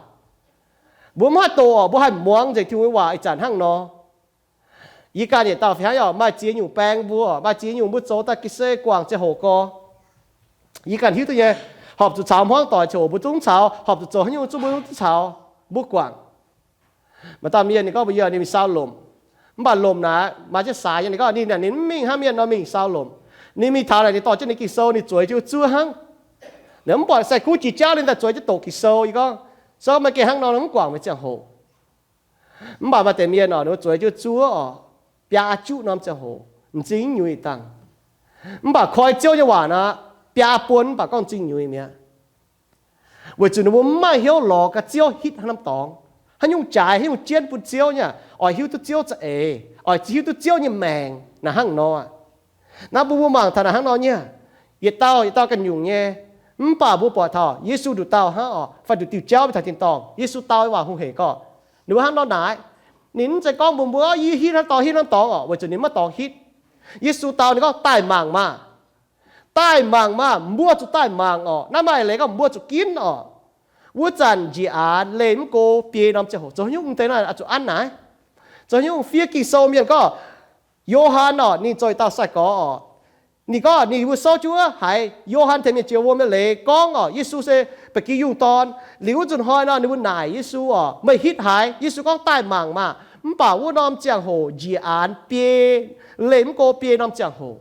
mbuo mv haih doqc orqc, mbuo haih muangx nzengc Tin-Hungh nyei waac ih zanc hnangv nor. Yie ganh yietc dauh fih hnangv orqc, maaih ziex nyungc baeng mbuo, maaih ziex nyungc mbuo zoux daaih ga'sie guangc ziangh hoc gorx. Yie ganh hiuv duqv nyei, horpc zuqc caux hmuangv doic ziangh hoc mbuo zungv caux, horpc zuqc zoux haaix nyungc zungv mbuo zungv caux, mbuo guangc. Maaih dauh mienh ninh gorngv mbuox yie ninh mingh saau lomc. Mv baac lomc naaic maaih jienv saaix nyei. Ninh gorngv ninh, ninh mv mingh hnangv, mienh nor mingh saau lomc. Ninh mingh taux naaic ninh dorh jienv ninh Ging-Sou, ninh zueiz jienv zuov hnangv. Ninh mv buatc sai kuv jiex jauv, ninh daaih zueiz jienv doqc Ging-Sou. Yie gorngv, se gorngv maaih gengh hnangv nor, mv guangc meih ziangh hoc. Mv baac maaih deix mienh oc, ninh zueiz jienv zuov oc, biaa juqv norm ziangh hoc, m'zing nyuiz dangh. Mv baac koi Ziouv nyei waac nor, biaa buon mv baac gorngv m'zing nyuiz mi'aqv. Weic zuqc ninh mbuo mv maaih hnyouv lorz gaax Ziouv hitv haaix norm dorngx, haaix nyungc jaaix, haaix nyungc jienv bun Ziouv nyei, oix hiuv duqv Ziouv za'eix, oix hiuv duqv Ziouv nyei maengc naaic hnangv nor. Naaiv mbuo, mbuo mangc taux naaic hnangv nor nyei, yietc dauh yietc dauh ganh nyungc nyei. Mv baac mbuo buatc taux Yesu nduqc dauh hnangv oc, fai nduqc diuh jauv mingh taux tin-dorngh, Yesu dau nyei waac hungh hec gorngv, ninh mbuo hnangv nor naaic. Ninh mv zeiz gorngv mbuox mbuo, yie hitv haaix dorngx, hitv norm dorngx oc, weic zuqc ninh maiv dorngx hitv. Yesu dau ninh gorngv, daaih mangc maah! Daaih mangc maah! Mbuo zuqc daaih mangc oc. Naaiv maaih leiz gorngv mbuo zuqc ginv oc. Wuov zanc njiec aanx leih mv go biei norm ziangh hoc. Zoux haaix nyungc mv deix naaiv oix zuqc an naaic? Zoux haaix nyungc? Fiev Ging-Sou mienh gorngv, Yo^han oc, ninh zoux yietc dauh sai-gorx oc. Ninh gorngv ninh mbuo souv jienv wuov haiz Yo^han Tengx Mienh Jiex Wuom nyei leiz gorngv oc, Yesu se ba'gi yungh dorn. Liuz wuov nzunc hnoi nor, ninh mbuo naaic Yesu oc, meih hitv haaix? Yesu gorngv, daaih mangc maah! Mv baac wuov norm ziangh hoc njiec aanx biei, leih mv go biei norm ziangh hoc.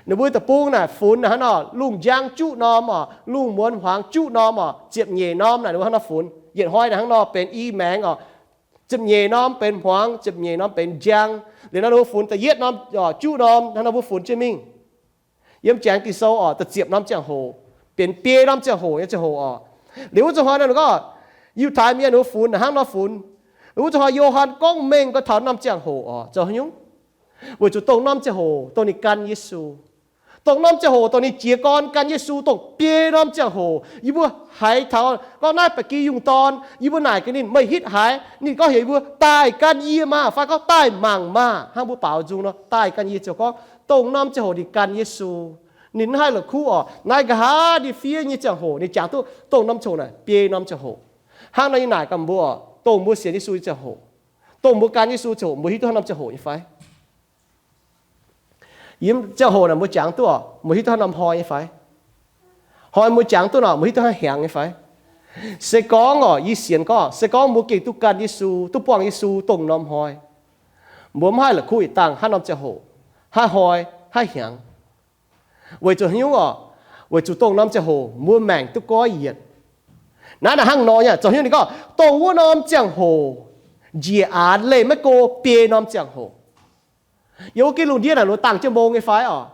Ninh mbuo deic-bung naaic funx naaic hnangv nor, lungh njang juqv norm oc, lungh muonz hmuangx juqv norm oc, ziepc nyeic norm naaic ninh mbuo hnangv nor funx. Yietc hnoi naaic hnangv nor benx i maengx oc, ziepc nyeic norm benx hmuangx, ziepc nyeic norm benx njang. Liuz nor ninh mbuo funx da'yietv norm, juqv norm, hnangv nor mbuo funx jienv mingh. Yiem Janx Ging-Sou oc, da'ziepc norm ziangh hoc benx biei norm ziangh hoc nyei ziangh hoc oc. Liuz wuov nzunc hnoi nor ninh gorngv, Yiutai Mienh ninh mbuo funx naaic hnangv nor funx. Wuov nzunc hnoi Yo^han gorngv mengh gorngv taux norm ziangh hoc oc. Zoux haaix nyungc? Weic zuqc dongh norm ziangh hoc dongh ninh gan Yesu. Dongh norm ziangh hoc dongh ninh jiez gorn gan Yesu, dongh biei norm ziangh hoc. Yie mbuo haiz taux gorngv naaiv ba'gi yungh dorn, yie mbuo naaic gaax ninh, meih hitv haaix? Ninh gorngv heuc yie mbuo daaih gan yie maah! Fai gorngv daaih mangc maah! Hnangv mbuo baaux nzung nor, daaih gan yie ziouc gorngv dongh norm ziangh hoc ninh gan Yesu. Ninh mv haih la'kuqv oc. Naaiv nqa'haav ninh fiev nyei ziangh hoc ninh jangx duqv dongh norm ziangh hoc naaic biei norm ziangh hoc. Hnangv nor yie naaic gaax mbuo, dongh mbuo sienx Yesu nyei ziangh hoc, dongh mbuo gan Yesu ziangh hoc, mbuo hiuv duqv haaix norm ziangh hoc nyei fai? Yiem ziangh hoc naaic mbuo jangx duqv oc, mbuo hiuv duqv haaix norm hnoi nyei fai? Hnoi mbuo jangx duqv nor, mbuo hiuv duqv haaix hnyangx nyei fai? Se gorngv oc, yie sienx gorngv se gorngv mbuo gengh duqv gan Yesu, duqv buangh Yesu dongh norm hnoi, mbuo mv haih la'kuqv yietc dangh haaix norm ziangh hoc, haaix hnoi, haaix hnyangx. Weic zuqc haaix nyungc oc? Weic zuqc dongh norm ziangh hoc mbuo maengc duqv goiv yietc. Naaiv naaic hnangv nor nyei, zoux haaix nyungc ninh gorngv dongh wuov norm ziangh hoc njiec aanx leih maiv go biei norm ziangh hoc. Yiem wuov gitv lungh ndiev naaic ninh dangh jienv mbong nyei fai oc?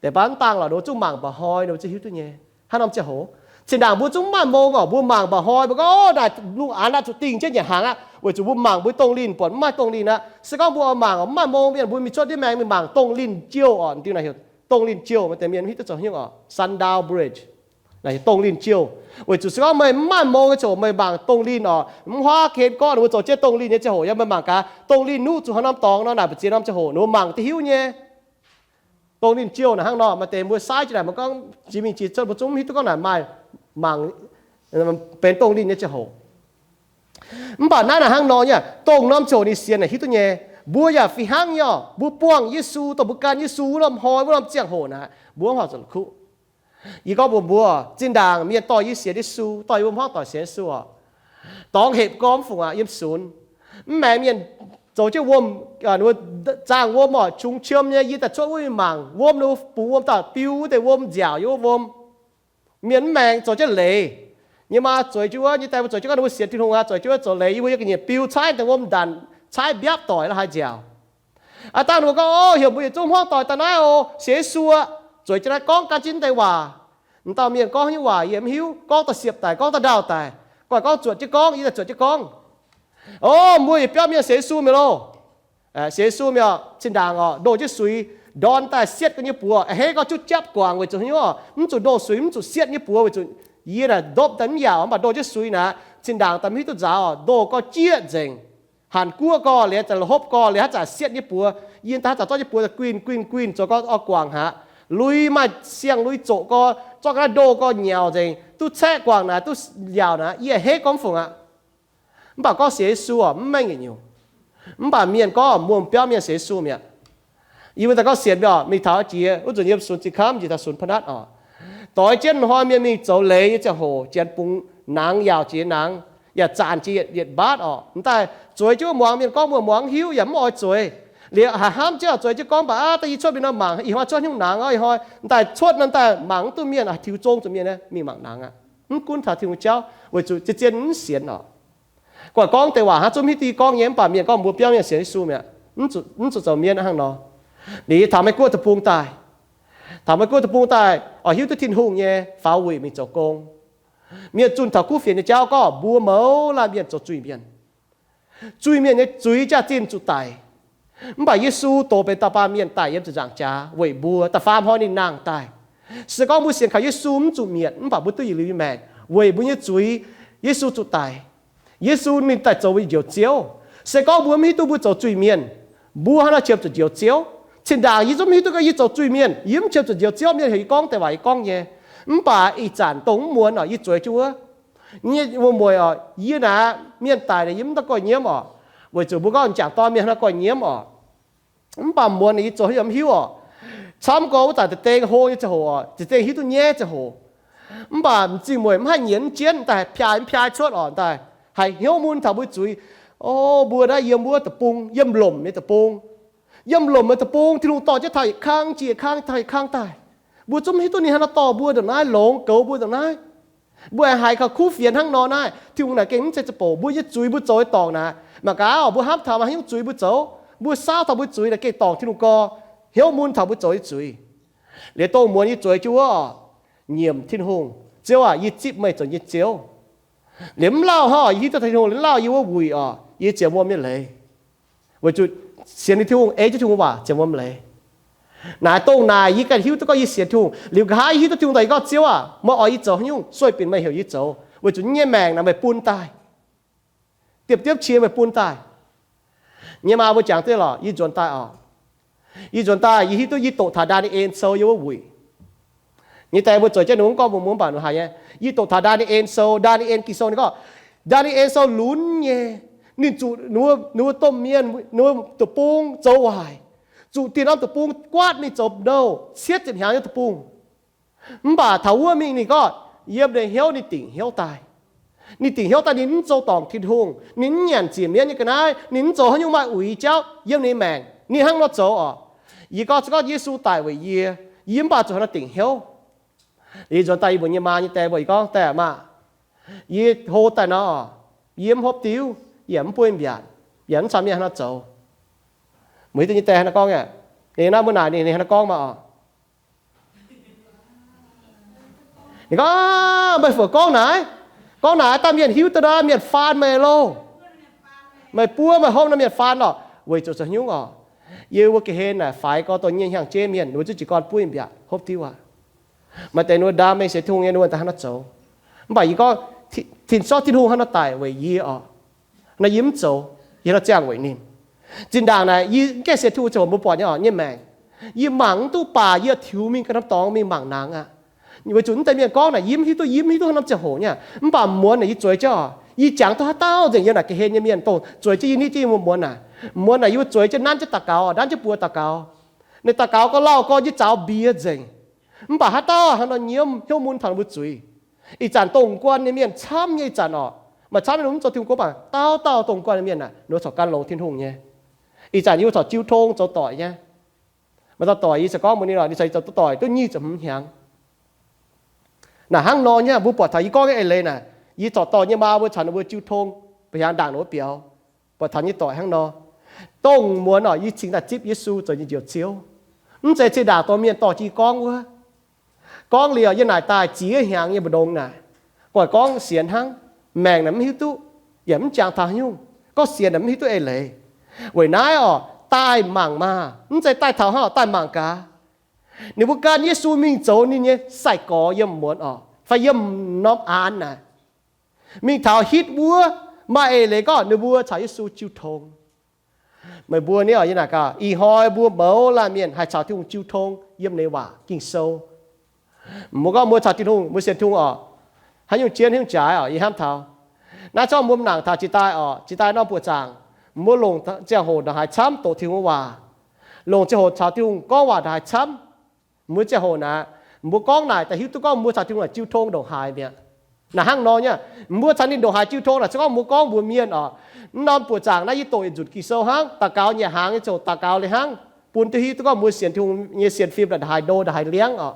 Deix baav mv dangh lorqc, ninh zungv mangc mba'hnoi ninh ziouc hiuv duqv nyei. Haaix norm ziangh hoc? Zinh ndaangc mbuo zungv mv maaih mbong oc, mbuo mangc mba'hnoi mbuo gorngv, Orv, naaic lungh aanx aqv zuqc dingh jienv nyanc hnaangx aqv, weic zuqc mbuo mangc mbuo dongh linh buatc mv maaih dongh linh aqv. Se gorngv mbuo oix mangc oc, mv maaih mbong mienh, mbuo mingh cuotv ndiev maengx mingh mangc dongh linh jouh oc, diuh naaic heuc dongh linh jouh, maaih deix mienh mv hiuv duqv zoux haaix nyungc oc, sundial bridge, naaic heuc dongh linh jouh. Weic zuqc se gorngv meih mv maaih mbong nyei ziangh hoc meih mangc dongh linh oc, mv huaav ken gorngv ninh mbuo zoux jienv dongh linh nyei ziangh hoc, yaac meih mangc gaax dongh linh nuqv zuqc haaix norm dorngx nor, naaic mbu'ziex norm ziangh hoc ninh mbuo mangc duqv hiuv nyei. Dongh linh jouh naaic hnangv nor, maaih deix mbuo saaiv jienv naaic mbuo gorngv jiex mingh jiex cuotv mbuo zungv mv hiuv duqv gorngv naaic maaih mangc benx dongh linh nyei ziangh hoc. Mv baac naaiv naaic hnangv nor nyei, dongh norm ziangh hoc ninh sienx naaic hiuv duqv nyei. Mbuo yaac fih hnangv nyei oc, mbuo buangh Yesu, dongh mbuo gan Yesu wuov norm hnoi, wuov norm ziangh hoc naaic, mbuo mv horpc zuqc la'kuqv. Yie gorngv mbuox mbuo, zinh ndaangc mienh dorh yie sienx Yesu, dorh yie mbuo hmuangv doic sienx Yesu oc, dorngx hepc gormx fungc aqv yiem sunx. Mv maengx mienh zoux jienv wuom, zaangh wuom oc, qungx qiemx nyei. Yie daaih cuotv wuov mingh mangc wuom, ninh mbuo bungx wuom daaih biu wuov deix wuom nziaauc yiem wuov wuom. Mienh mv maengx zoux jienv leiz. Yie maa zueiz jienv wuov, yie daaih mbuo zueiz jienv gorngv ninh mbuo sienx Tin-Hungh aqv, zueiz jienv wuov zoux leiz, yie mbuo yiem ga'nyiec biu caaiv deix wuom ndanc, caaiv mbiapv doic la'haaix nziaauc. Aav dangh ninh mbuo gorngv, O, heuc mbuo yietc zungv hmuangv doic daaih naaiv oc, sienx Yesu aqv. Zueiz jienv naaiv gorngv gan jienv deix waac. M'dauh mienh gorngv nyei waac yie mv hiuv, gorngv da'siepv daic, gorngv da'ndaauh daic, gorngv-gorngv zuotc jienv gorngv, yie daaih zuotc jienv gorngv. O, mbuo yietc biauv mienh sienx Yesu mi'aqv loh. Sienx Yesu mi'aqv, zinh ndaangc oc, ndoh jienv suix ndorn daaih sietv ga'nyei buoz, a'hneiv gorngv juqv japv guangc weic zuqc haaix nyungc oc, mv zuqc ndoh suix, mv zuqc sietv nyei buoz weic zuqc yie naaic ndopv daaih mv yaauc, mv baac ndoh jienv suix naaic, zinh ndaangc daaih mv hiuv duqv nzaaux oc, ndoh gorngv jieqv nzengc. Hanc guoqv gorngv liuz, zanc la'hopv gorngv liuz, haaix zanc sietv nyei buoz, yie daaih haaix zanc zorqv nyei buoz guinh guinh guinh zoux gorngv oix guangc haic. Lui maaih siang-lui zoqc gorngv, zorqv ga'naaiv ndoh gorngv nyauc nzengc, duqv caeqv guangc naaic, duqv yaauc naaic, yie a'hneiv gorngv mv fungc aqv. Mv baac gorngv sienx Yesu oc, mv mengh yietc nyungc. Mv baac mienh gorngv muoz-biauv mienh sienx Yesu mi'aqv. Yie mbuo daaih gorngv sienx mi'aqv, mingh taux jiex wuov nzunc yiem sunx Zinh Kamv njiec taux sunx Pa'natv oc. Doix jienv hnoi mienh mingh zoux leiz nyei ziangh hoc, janx bungx nangx yaauc jiex nangx. yaac zanc jiex yietc mbaatv orqc. M'daaih zueiz jienv wuov muangx mienh gorngv mbuo muangx mv hiuv yaac mv oix zueiz. Liuz haiz hnamv jienv zueiz jienv gorngv, Mv baac aav, da'yie cuotv mingh nor mangc, ih hnoi cuotv haaix nyungc nangx, ih hnoi m'daaih cuotv nor m'daaih mangc mv duqv mienh, tiux zong zuqc mienh mingh mangc nangx aqv. Mv gunv taux Tin-Hungh jauv weic zuqc zien-zien mv sienx orqc. Gu'nguaaic gorngv deix waac hnangv zungv hiuv duqv gorngv nyei, mv baac mienh gorngv mbuo biauv mienh sienx Yesu mi'aqv, mv zuqc zoux mienh hnangv nor. Liuz taux Meiv Guoqv deic-bung daaih, taux Meiv Guoqv deic-bung daaih oix hiuv duqv Tin-Hungh nyei faaux wuic mingh zoux gong. Mienh zunh taux kuv fienx nyei jauv gorngv mbuo mouz laanh mienh zoux zuiz-mienh. Zuiz-mienh nyei zuiz jaax-zinh zuqc daic. Mv baac Yesu dox benx dauh baamh mienh daic yiem ziepc nzaangc jaax weic mbuo. Da'faam hnoi ninh nangh daaih. Se gorngv mbuo sienx kaux Yesu mv zuqc mietc, mv baac mbuo duqv yietc liuz nyei maengc weic mbuo nyei zuiz. Yesu zuqc daic. Yesu ninh daaih zoux mbuo nyei Njoux Ziouv. Se gorngv mbuo mv hiuv duqv mbuo zoux zuiz-mienh, mbuo hnangv naaiv qiemx zuqc Njoux Ziouv. Zinh ndaangc yie zungv mv hiuv duqv gorngv yie zoux zuiz-mienh, yie mv qiemx zuqc Njoux Ziouv. Mienh heuc yie gorngv deix waac yie gorngv nyei. Mv baac ih zanc dongh mv muonz orqc, yie zueiz jienv wuov, nyei wuom-mueic orqc, yie naaic mienh daic naaic yie mv daaih goiv nyiemv orqc. Weic zuqc mbuo gorngv m'jangc dorn mienh hnangv naaiv goiv nyiemv orqc. Mv baac muonz naaic yie zoux haaix nyungc mv hiuv orqc. Camv gorx wuov zanc deix deng hlo nyei ziangh hoc orqc, deix deng hiuv duqv nyaiv ziangh hoc. Mv baac m'zing mueic mv haih nyienz mv jienv daaih, piaaix mv piaaix cuotv orqc, daaih haih hnyouv mun taux mbuo zuiz. O, mbuo naaiv yiem wuov deic-bung, yiem lomc nyei deic-bung. Yiem lomc nyei deic-bung, Tin-Hungh dorh jienv taux yietc kangv jiex yietc kangv, taux yietc kangv daaih. Mbuo zungv mv hiuv duqv ninh hnangv naaiv dorh mbuo ndongc naaiv, longx goux mbuo ndongc naaiv. Mbuo aengx haiz kaux kuv fienx hnangv nor naaiv, Tin-Hungh naaic gengh mv zeiz za'bouc. Mbuo nyei zuiz mbuo zoux nyei dorngc naaic, mangc gaax orqc, mbuo hnamv taux maaih haaix nyungc zuiz mbuo zoux, mbuo saauv taux mbuo zuiz naaic gengh dorngc Tin-Hungh gau, hnyouv mun taux mbuo zoux nyei zuiz. Liuz dongh muonz yie zueiz jienv wuov orqc, nyiemc Tin-Hungh, Ziouv aac, yie zipv meih zoux yie nyei Ziouv. Liuz mv lauh hnangv orqc, yie hiuv duqv Tin-Hungh liuz lauh yie wuov wuic orqc, yie ziouc wuom nyei leiz. Weic zuqc sienx Tin-Hungh, ei jienv Tin-Hungh waac ziouc wuom leiz. Naaic dongh naaic yie ganh hiuv duqv gorngv yie sienx Tin-Hungh. Liuz nqa'haav yie hiuv duqv Tin-Hungh daaih, yie gorngv, Ziouv aac, meih oix yie zoux haaix nyungc, sueih binc meih heuc yie zoux, weic zuqc yie nyei maengc naaic meih bun daaih. Diepv-diepv qiex meih bun daaih. Yie nyei maa mbuo jangx duqv lorqc, yie nzuonx daaih orqc. Yie nzuonx daaih yie hiuv duqv yie doqc taux Ndaa^ni^en Sou yiem wuov wuic. Nyei deix mbuo zueiz jienv ninh mbuo mv gorngv mbuo mv baac ninh haiz nyei. Yie doqc taux Ndaa^ni^en Sou, Ndaa^ni^en Ging-Sou ninh gorngv, Ndaa^ni^en Sou lunx nyei. Ninh zuqc ninh mbuo domh mienh, ninh mbuo deic-bung zoux waaic, zuqc dieh norm deic-bung guaatv mingh zoux nouh cietv ziepc hnyangx nyei deic-bung. Mv baac taux wuov mingh ninh gorngv, yiem ninh hnyouv ninh dingc hnyouv daaih. Ninh dingc hnyouv daaih ninh mv zoux dorngc Tin-Hungh, ninh mv nyanc ziec mienv nyei ga'naaiv, ninh mv zoux haaix nyungc maaih uix jauv yiem ninh maengc. Ninh hnangv nor zoux orqc. Yie gorngv se gorngv Yesu daic weic yie, yie mv baac zuqc hnangv nor dingc hnyouv. Yie nzuonx daaih yie mbuox yie nyei maa nyei deix mbuo, yie gorngv, Deix aac, maa, yie hlo daaih nor, yie mv hopv diuv, yaac mv buov mbiaatc, yaac mv caux mienh hnangv nor zoux. Mbuo hiuv duqv nyei deix hnangv nor gorngv aqv. Ninh naaiv mbuo naaic ninh hnangv nor gorngv maah orqc. Ninh gorngv, Meih fungc gorngv naaic? Gorngv naaic daaih mienh hiuv duqv nor mienh faan meih loh. Meih buov meih hopv nor mienh faan lorqc. Weic zuqc zoux haaix nyungc orqc? Yie mbuo ga'hlen naaic faix gorx dongh nyei hnyangx-jeiv mienh, ninh mbuo zungv jiez gorn buov mbiaatc hopv diuv aqv. Maaih deix ninh mbuo ndaam mengh sienx Tin-Hungh nyei, ninh mbuo daaih hnangv nor zoux. Mv baac yie gorngv, Tin-, Tin-Hungh hnangv nor daic weic yie orqc. Nor yie mv zoux, yie hnangv nor ziangh weic ninh. Zinh ndaangc naaic yie mv gaengh sienx Tin-Hungh ziangh hoc mbuo buatc nyei orqc, nyei maengc, yie mangc mv duqv baac yie tiux mingh ganh norm dorngx mingh mangc nangx aqv. Weic zuqc mv deix mienh gorngv naaic yie mv hiuv duqv, yie mv hiuv duqv haaix norm ziangh hoc nyei. Mv baac muonz naaic yie zueiz jienv orqc, yie jangx duqv haaix dauh nzengc yiem naaic ga'hlen nyei mienh dongh zueiz jienv yie nitv jienv yie mbuo muonz naaic. Muonz naaic yie mbuo zueiz jienv nanv jienv daux gaux, nanv jienv buoz daux gaux. Ninh daux gaux gorngv lauh gorngv yie zaux mbie nzengc. Mv baac haaix dauh hnangv nor nyiemv hnyouv mun taux ninh mbuo zuiz. Ih zanc dongh guan nyei mienh camv nyei ih zanc orqc. Maaih camv nyei mv zoux Tin-Hungh gouv, mv baac dauh dauh dongh guan nyei mienh naaic ninh mbuo corc gan longx Tin-Hungh nyei. Ih zanc yie mbuo corc jiu tong zoux doic nyei. Maaih dauh doic yie caux gorngv mbuox ninh lorqc, ninh caux yie zoux doic duqv nyic ziepc hmz hnyangx. Naaic hnangv nor nyei, mbuo buatc taux yie gorngv nyei eix leiz naaic, yie corc dorh yie nyei maa mbuo caux ninh mbuo jiu tong, mbuo hiaangx ndaangc ninh mbuo biaux, buatc taux nyei doic hnangv nor. Dongh muonz orqc, yie cingx daaih zipv Yesu zoux yie nyei Njoux Ziouv. Mv zeiz zinh ndaangc dorh mienh dorh jienv yie gorngv wuov. Gorngv liuz yie naaic daaih ziex hnyangx nyei mbu'ndongx naaic, gu'nguaaic gorngv sienx hnangv, maengc naaic mv hiuv duqv, yaac mv jangx taux haaix nyungc. Gorngv sienx naaic mv hiuv duqv eix leiz. Weic naaiv orqc, daaih mangc maah! Mv zeiz daaih taux hnangv orqc, daaih mangc gaax. Ninh mbuo gan Yesu mingh zoux ninh nyei sai-gorx yiem muonz orqc, fai yiem norm aanx naaic. Mingh taux hitv wuov, maaih eix leiz gorngv ninh mbuo caux Yesu jiu tong. Meih mbuo ni orqc, yie naaic gaax, ih hnoi mbuo mouz laanh mienh haih caux Tin-Hungh jiu tong yiem ninh waac Ging-Sou. Mbuo gorngv mbuo caux Tin-Hungh, mbuo sienx Tin-Hungh orqc, haaix nyungc jienv haaix nyungc jaaix orqc, yie hnamv taux. Naaiv zorqv mbuo mangc taux jiex daaih orqc, jiex daaih norm buoqc zaangc, mbuo longc ziangh hoc ndongc haaix camv doqc Tin-Hungh nyei waac, longc ziangh hoc caux Tin-Hungh gorngv waac ndongc haaix camv. Mbuo ziangh hoc naaic, mbuo gorngv naaic daaih hiuv duqv gorngv mbuo caux Tin-Hungh jiu tong ndongc haaix mi'aqv. Naaic hnangv nor nyei, mbuo caux ninh ndongc haaix jiu tong naaic, se gorngv mbuo gorngv mbuox mienh oc, mv norm buoqc zaangc naaiv yie doqc yietc nzunc Ging-Sou hnangv, daux gaux nyei hnaangx nyei ziangh hoc daux gaux liuz hnangv, bun duqv hiuv duqv gorngv mbuo sienx Tin-Hungh nyei sienx fim ndongc haaix ndo ndongc haaix liangv oc.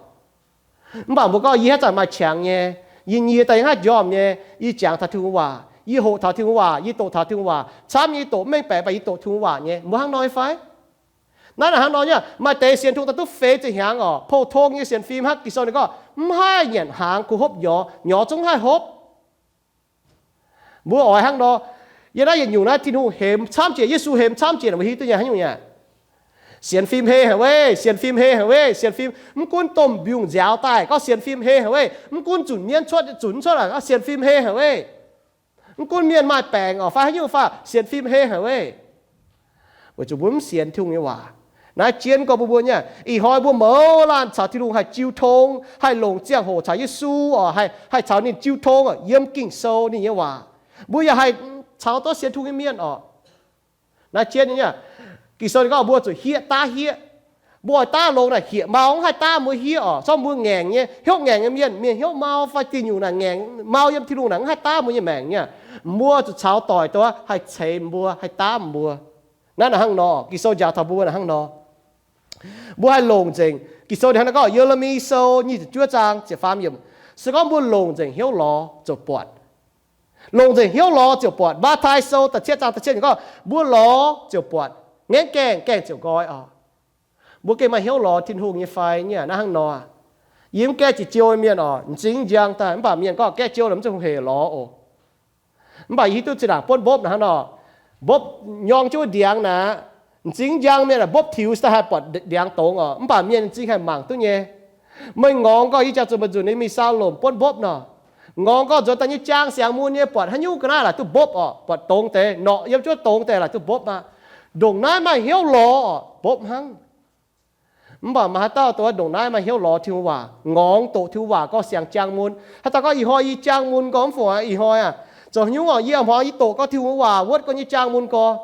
Mv baac mbuo gorngv yie haaix zanc maaih qangx nyei, yie nyie daaih yie haaix njormh nyei, yie jangx taux Tin-Hungh waac, yie hoqc taux Tin-Hungh waac, yie doqc taux Tin-Hungh waac, camv nyei yie doqc mv mengh baeqc, mv baac yie doqc Tin-Hungh waac nyei, mbuo hnangv nor nyei fai? Naaiv naaic hnangv nor nyei, maaih deix sienx Tin-Hungh daaih duqv feix ziepc hnyangx oc, pou-tong nyei sienx fim hnangv Ging-Sou ninh gorngv mv haih nyanc hnaangx kungx hopv nyorx, nyorx zungv mv haih hopv. Mbuo oix hnangv nor, yiem naaiv yietc nyungc naaiv Tin-Hungh hemx camv jiex, Yesu hemx camv jiex, mbuo hiuv duqv nyei haaix nyungc nyei. Sienx fim hei haic weiv, sienx fim hei haic weiv, sienx fim, mv gunv domh mbiungc nziaaux daaih gorngv sienx fim hei haic weiv, mv gunv zunc mienv cuotv zunc mv cuotv, gorngv sienx fim hei haic weiv. Mv gunv mienh maaih baengc oc fai haaix nyungc fai sienx fim hei haic weiv. Weic zuqc mbuo mv sienx Tin-Hungh nyei waac. Naaiv jienv gorngv mbuo mbuo nyei, ih hnoi mbuo mouz laanh caux Tin-Hungh haih jiu tong, haih longc ziangh hoc caux Yesu oc, haih caux ninh jiu tong oc, yiem Ging-Sou ninh nyei waac. Mbuo yaac haih caux duqv sienx Tin-Hungh nyei mienh oc. Naaiv jienv nyei, Ging-Sou ninh gorngv mbuo zuqc hieqv daav hieqv. Mbuo oix daav longx naaic hieqc mau mv haih daav mbuo hieqv oc. Zorqv mbuo ngaengc nyei, hnyouv ngaengc nyei mienh, mienh hnyouv mau fai diuh nyungc naaic ngaengc mau yiem Tin-Hungh naaic mv haih daav mbuo nyei maengc nyei. Mbuo zuqc caux doic duqv haih ceix mbuo, haih daav mbuo. Naaiv naaic hnangv nor, Ging-Sou njaaux taux mbuo naaic hnangv nor. Mbuo haih longc nzengc. Ging-Sou ninh hnangv naaiv gorngv, Ye^le^mi Sou nyic ziepc juov zaang ziepc faam yiemc, se gorngv mbuo longc nzengc hnyouv lorz ziouc buatc. Longc nzengc hnyouv lorz ziouc buatc. Matv^tai Sou da'cietv zaang da'cietv yiemc gorngv, mbuo lorz ziouc buatc, ngaengv gaengh, gaengh ziouc nqoi oc. Mbuo gengh maaih hnyouv lorz Tin-Hungh nyei fai nyei naaiv hnangv nor. Yie mv gaengh jiex jiou mienh oc, m'zing njang daaih mv baac mienh gorngv gaengh jiou naaic mv zeiz hungh heic lorz oc. Mv baac yie hiuv duqv zinh ndaangc buonv mbopv naaic hnangv nor. Mbopv nyorng jienv wuov ndiangx naaic, m'zing njang mienh aah, mbopv tiux daaih haih buatc ndiangx dongz oc, mv baac mienh m'zing haih mangc duqv nyei. Meih ngorngx gorngv yie jangx zuqc meih nzunc nyei mingh saa lomc buonv mbopv nor. Ngorngx gorngv nzuonx daaih nyei jaang siangx mun nyei buatc haaix nyungc ga'naaiv laaic duqv mbopv oc, buatc dongz deix, norqc yiem jienv dongz deix laaic duqv mbopv aqv. Ndongc naaiv maaih hnyouv lorz oc, mbopv hnangv. Mv baac maaih haaix dauh dongh ndongc naaiv maaih hnyouv lorz Tin-Hungh waac, ngorngx doqc Tin-Hungh waac gorngv siang jaang mun? Haaix dauh gorngv ih hnoi yie jaang mun gorx mv fungc aqv, ih hnoi aac, zoux haaix nyungc oc, yie a'hmuangx yie doqc gorngv Tin-Hungh waac wuotv gorngv nyei jaang mun gorx.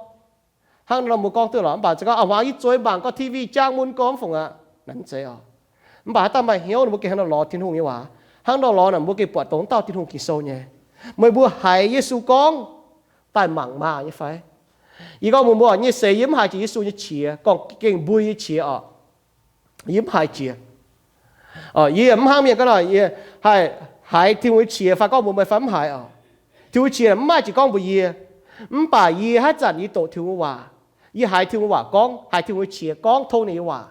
Hnangv nor mbuo gorngv duqv lorqc. Mv baac gorngv a'hmuangx yie zueiz mangc gorngv T V jaang mun gorx mv fungc aqv, naaiv mv zeiz oc. Mv baac haaix dauh maaih hnyouv ninh mbuo gengh hnangv nor lorz Tin-Hungh nyei waac. Hnangv nor lorz naaic mbuo gengh buatc dongh dauh Tin-Hungh Ging-Sou nyei. Meih mbuo haiz Yesu gorngv daaih mangc maah nyei fai? Yie gorngv mbuox mbuo, nyei seix yie mv haiz jiex Yesu nyei qiex, gorngv gengh mbui nyei qiex oc. Yie mv haiz jiex. Yie mv hnangv mienh gorngv nor, yie haih haiz Tin-Hungh nyei qiex fai gorngv mbuox meih fai mv haiz oc. Tin-Hungh nyei qiex mv maaih jiex gorngv mbuox yie. Mv baac yie haaix zanc yie doqc Tin-Hungh waac, yie haiz Tin-Hungh waac gorngv, haiz Tin-Hungh nyei qiex gorngv tov ninh nyei waac.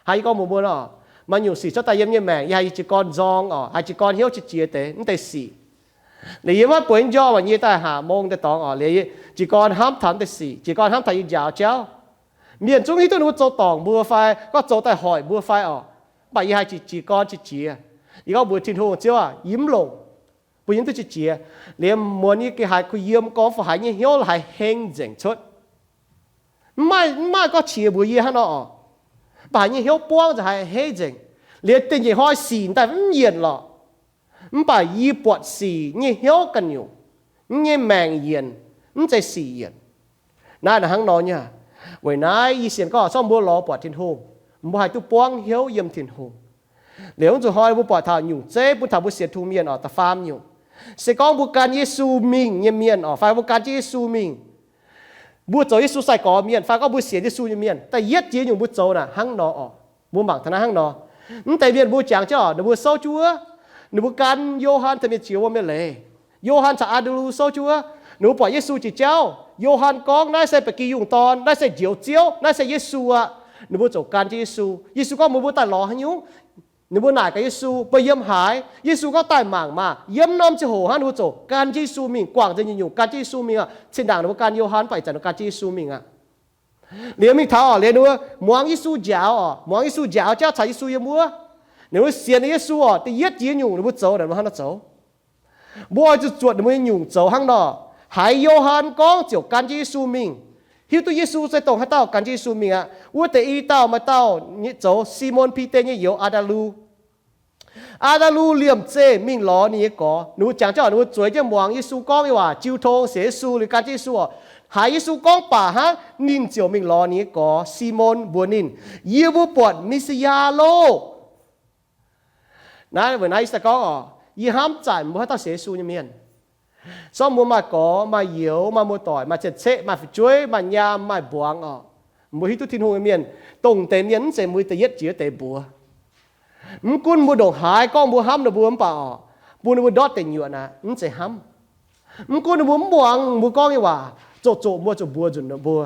Haiz yie gorngv mbuox mbuo nor, maaih nyungc sic cuotv daaih yiem nyei maengc, yie haiz yie jiez gorn nzorng oc, haiz jiez gorn hnyouv qiex jiez deix mv deix sic. Liuz yie maiv bueix njormh aqv, yie daaih haac mong daaih dorngx oc, liuz jiez gorn hnamv taux mv deix sic, jiez gorn hnamv taux yie njaaux jauv. Mienh zungv hiuv duqv ninh mbuo zoux dorngc mbuo fai gorngv zoux daaih hoic mbuo fai oc. Mv baac yie haiz jiex, jiez gorn qiex jiez. Yie gorngv mbuox Tin-Hungh, Ziouv aac, yie mv longc bun yie duqv qiex jiez. Liuz muonz yie gengh haiz kuh yiem gorngv fu haiz nyei hnyouv haiz heng nzengc cuotv. Mv maaih, mv maaih gorngv qiex mbuox yie hnangv nor oc. Mv baac haiz nyei hnyouv buangv nzengc, haiz hei nzengc. Liuz da'nyeic hnoi sic daaih mv yienc lorqc. Mv baac yie buatc sic nyei hnyouv ganh nyungc, mv nyei maengc yienc, mv zeiz sic yienc. Naaiv naaic hnangv nor nyei. Weic naaiv yie sienx gorngv zorqv mbuo lorz buatc Tin-Hungh, mbuo haih duqv buangv hnyouv yiem Tin-Hungh. Liuz mv zuqc hnoi mbuo buatc taux nyungc zeiv bun taux mbuo sienx Tin-Hungh mienh oc, da'faam nyungc, se gorngv mbuo gan Yesu mingh nyei mienh oc, fai mbuo gan jienv Yesu mingh, mbuo zoux Yesu sai-gorx mienh, fai gorngv mbuo sienx Yesu nyei mienh, da'yietv jiex nyungc mbuo zoux naaic hnangv nor oc. Mbuo mangc taux naaiv hnangv nor. Mv deix mienh mbuo jangx jienv oc, ninh mbuo souv jienv wuov, ninh mbuo gan Yo^han taux mienh jiex wuom nyei leiz. Yo^han caux Aa^ndaa^lu souv jienv wuov, ninh mbuo buatc Yesu jiex jauv. Yo^han gorngv, Naaiv se Ba'gi Yungh Dorn, naaiv se Njoux Ziouv, naaiv se Yesu aqv. Ninh mbuo ziouc gan jienv Yesu. Yesu gorngv, Meih mbuo daaih lorz haaix nyungc? Ninh mbuo naaic gaax Yesu, Meih yiem haaix? Yesu gorngv, Daaih mangc maah! Yiem norm ziangh hoc hnangv ninh mbuo ziouc gan jienv Yesu mingh, guangc nzengc nyungc-nyungc gan jienv Yesu mingh aqv. Zinh ndaangc ninh mbuo gan Yo^han mv baac ih zanc ninh mbuo gan jienv Yesu mingh aqv. Liuz mingh taux oc, liuz ninh mbuo muangx Yesu njaaux oc, muangx Yesu njaaux jauv caux Yesu yiem wuov. Ninh mbuo sienx Yesu oc, da'yietv jiex nyungc ninh mbuo zoux naaic, ninh mbuo hnangv nor zoux. Mbuo oix zuqc zuotc ninh mbuo nyei nyungc zoux hnangv nor. Haiz Yo^han gorngv ziouc gan jienv Yesu mingh. Hiuv duqv Yesu se dongh haaix dauh gan jienv Yesu mingh aqv. Wuov deix i dauh maaih dauh nyei zoux Simon Bide nyei youz Aa^ndaa^lu. Aa^ndaa^lu liemh zeih mingh lorz ninh nyei gorx. Ninh mbuo jangx jienv oc, ninh mbuo zueiz jienv muangx Yesu gorngv nyei waac, jiu tong sienx Yesu liuz gan jienv Yesu oc. Haiz Yesu gorngv baac hnangv, ninh ziouc mingh lorz ninh nyei gorx Simon mbuox ninh, Yie mbuo buatc Me^si^yaa loh. Naaiv weic naaiv Yesu gorngv oc, Yie hnamv zanc mbuo haaix dauh sienx Yesu nyei mienh. Sorng mbuo maaih gorx, maaih youz, maaih muoz-doic, maaih cien-ceqv, maaih fu'jueiv, maaih nyaam, maaih mbuangz oc. Mbuo hiuv duqv Tin-Hungh nyei mienh, dongh deix mienh mv zeiz mbuo da'yietv jiex deix mbuox. Mv gunv mbuo ndongc haaix gorngv mbuo hnamv ninh mbuo mv baac oc, bun ninh mbuo ndortv deic nyuoqc naaic mv zeiz hnamv. Mv gunv ninh mbuo mv muangx mbuo gorngv nyei waac, zoqc zoqc mbuo zuqc mbuox nzunc ninh mbuo.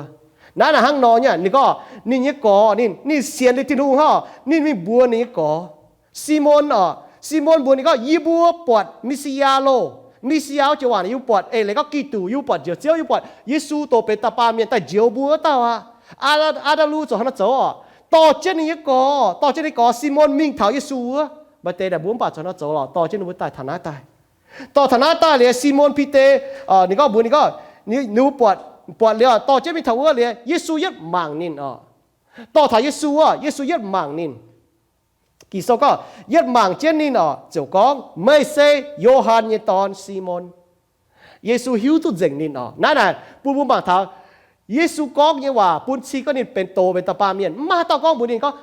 Naaiv naaic hnangv nor nyei, ninh gorngv ninh nyei gorx, ninh, ninh sienx liuz Tin-Hungh hnangv, ninh mingh mbuox ninh nyei gorx, Simon oc. Simon mbuox ninh gorngv, yie mbuo buatc Messiah loh. Messiah wuov joux waac yie mbuo buatc eix leiz gorngv Giduc, yie mbuo buatc Njoux Ziouv, yie mbuo buatc Yesu dongh benx da'baamh mienh daaih njoux mbuo wuov dauh aqv. Aa, aa, daa lu zuqc haaix nor zoux oc? Dorh jienv ninh nyei gorx, dorh jienv ninh gorx Simon mingh taux Yesu wuov. Maaih deix naaic mbuo mv baac zuqc haaix nor zoux lorqc, dorh jienv ninh mbuo daaih taux naaiv daaih. Dorh taux naaiv daaih liuz, Simon Bide, ninh gorngv mbuox ninh gorngv, ninh mbuo buatc, buatc liuz dorh jienv mingh taux wuov liuz, Yesu yietv mangc ninh oc. Dorh taux Yesu wuov, Yesu yietv mangc ninh. Ging-Sou gorngv yietv mangc jienv ninh oc, ziouc gorngv, meih se Yo^han nyei dorn, Simon. Yesu hiuv duqv nzengc ninh oc. Naaiv naaic bun mbuo mangc taux Yesu gorngv nyei waac bun cing gorngv ninh benx doz benx da'baamh mienh. Mv maaih haaix dauh gorngv mbuox ninh gorngv,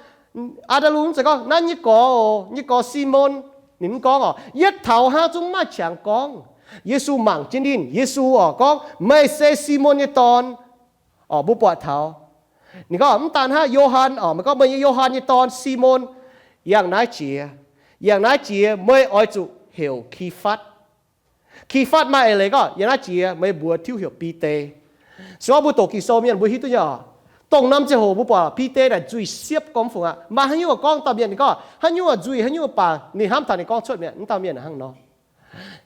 Aa^ndaa^lu mv zeiz gorngv, naaiv nyei gorx oc, nyei gorx Simon. Ninh mv gorngv oc. Yietv taux hnangv zungv mv maaih qangx gorngv. Yesu mangc jienv ninh, Yesu oc gorngv, meih se Simon nyei dorn. Oc, mbuo buatc taux ninh gorngv, mv daan hnangv, Yo^han oc, meih gorngv, meih nyei Yo^han nyei dorn, Simon. Yangh naaiv jiex, yangh naaiv jiex meih oix zuqc heuc Kifatv. Kifatv maaih eix leiz gorngv, yangh naaiv jiex meih mbuox tiuv heuc Bide. Se gorngv mbuo doqc Ging-Sou mienh mbuo hiuv duqv nyei oc. Dongh norm ziangh hoc mbuo buatc Bide naaic nzuih siepv gormx fungc aqv. Maaih haaix nyungc gorngv dauh mienh ninh gorngv haaix nyungc nzuih haaix nyungc baac ninh hnamv taux ninh gorngv cuotv mi'aqv. Mv dauh mienh hnangv nor.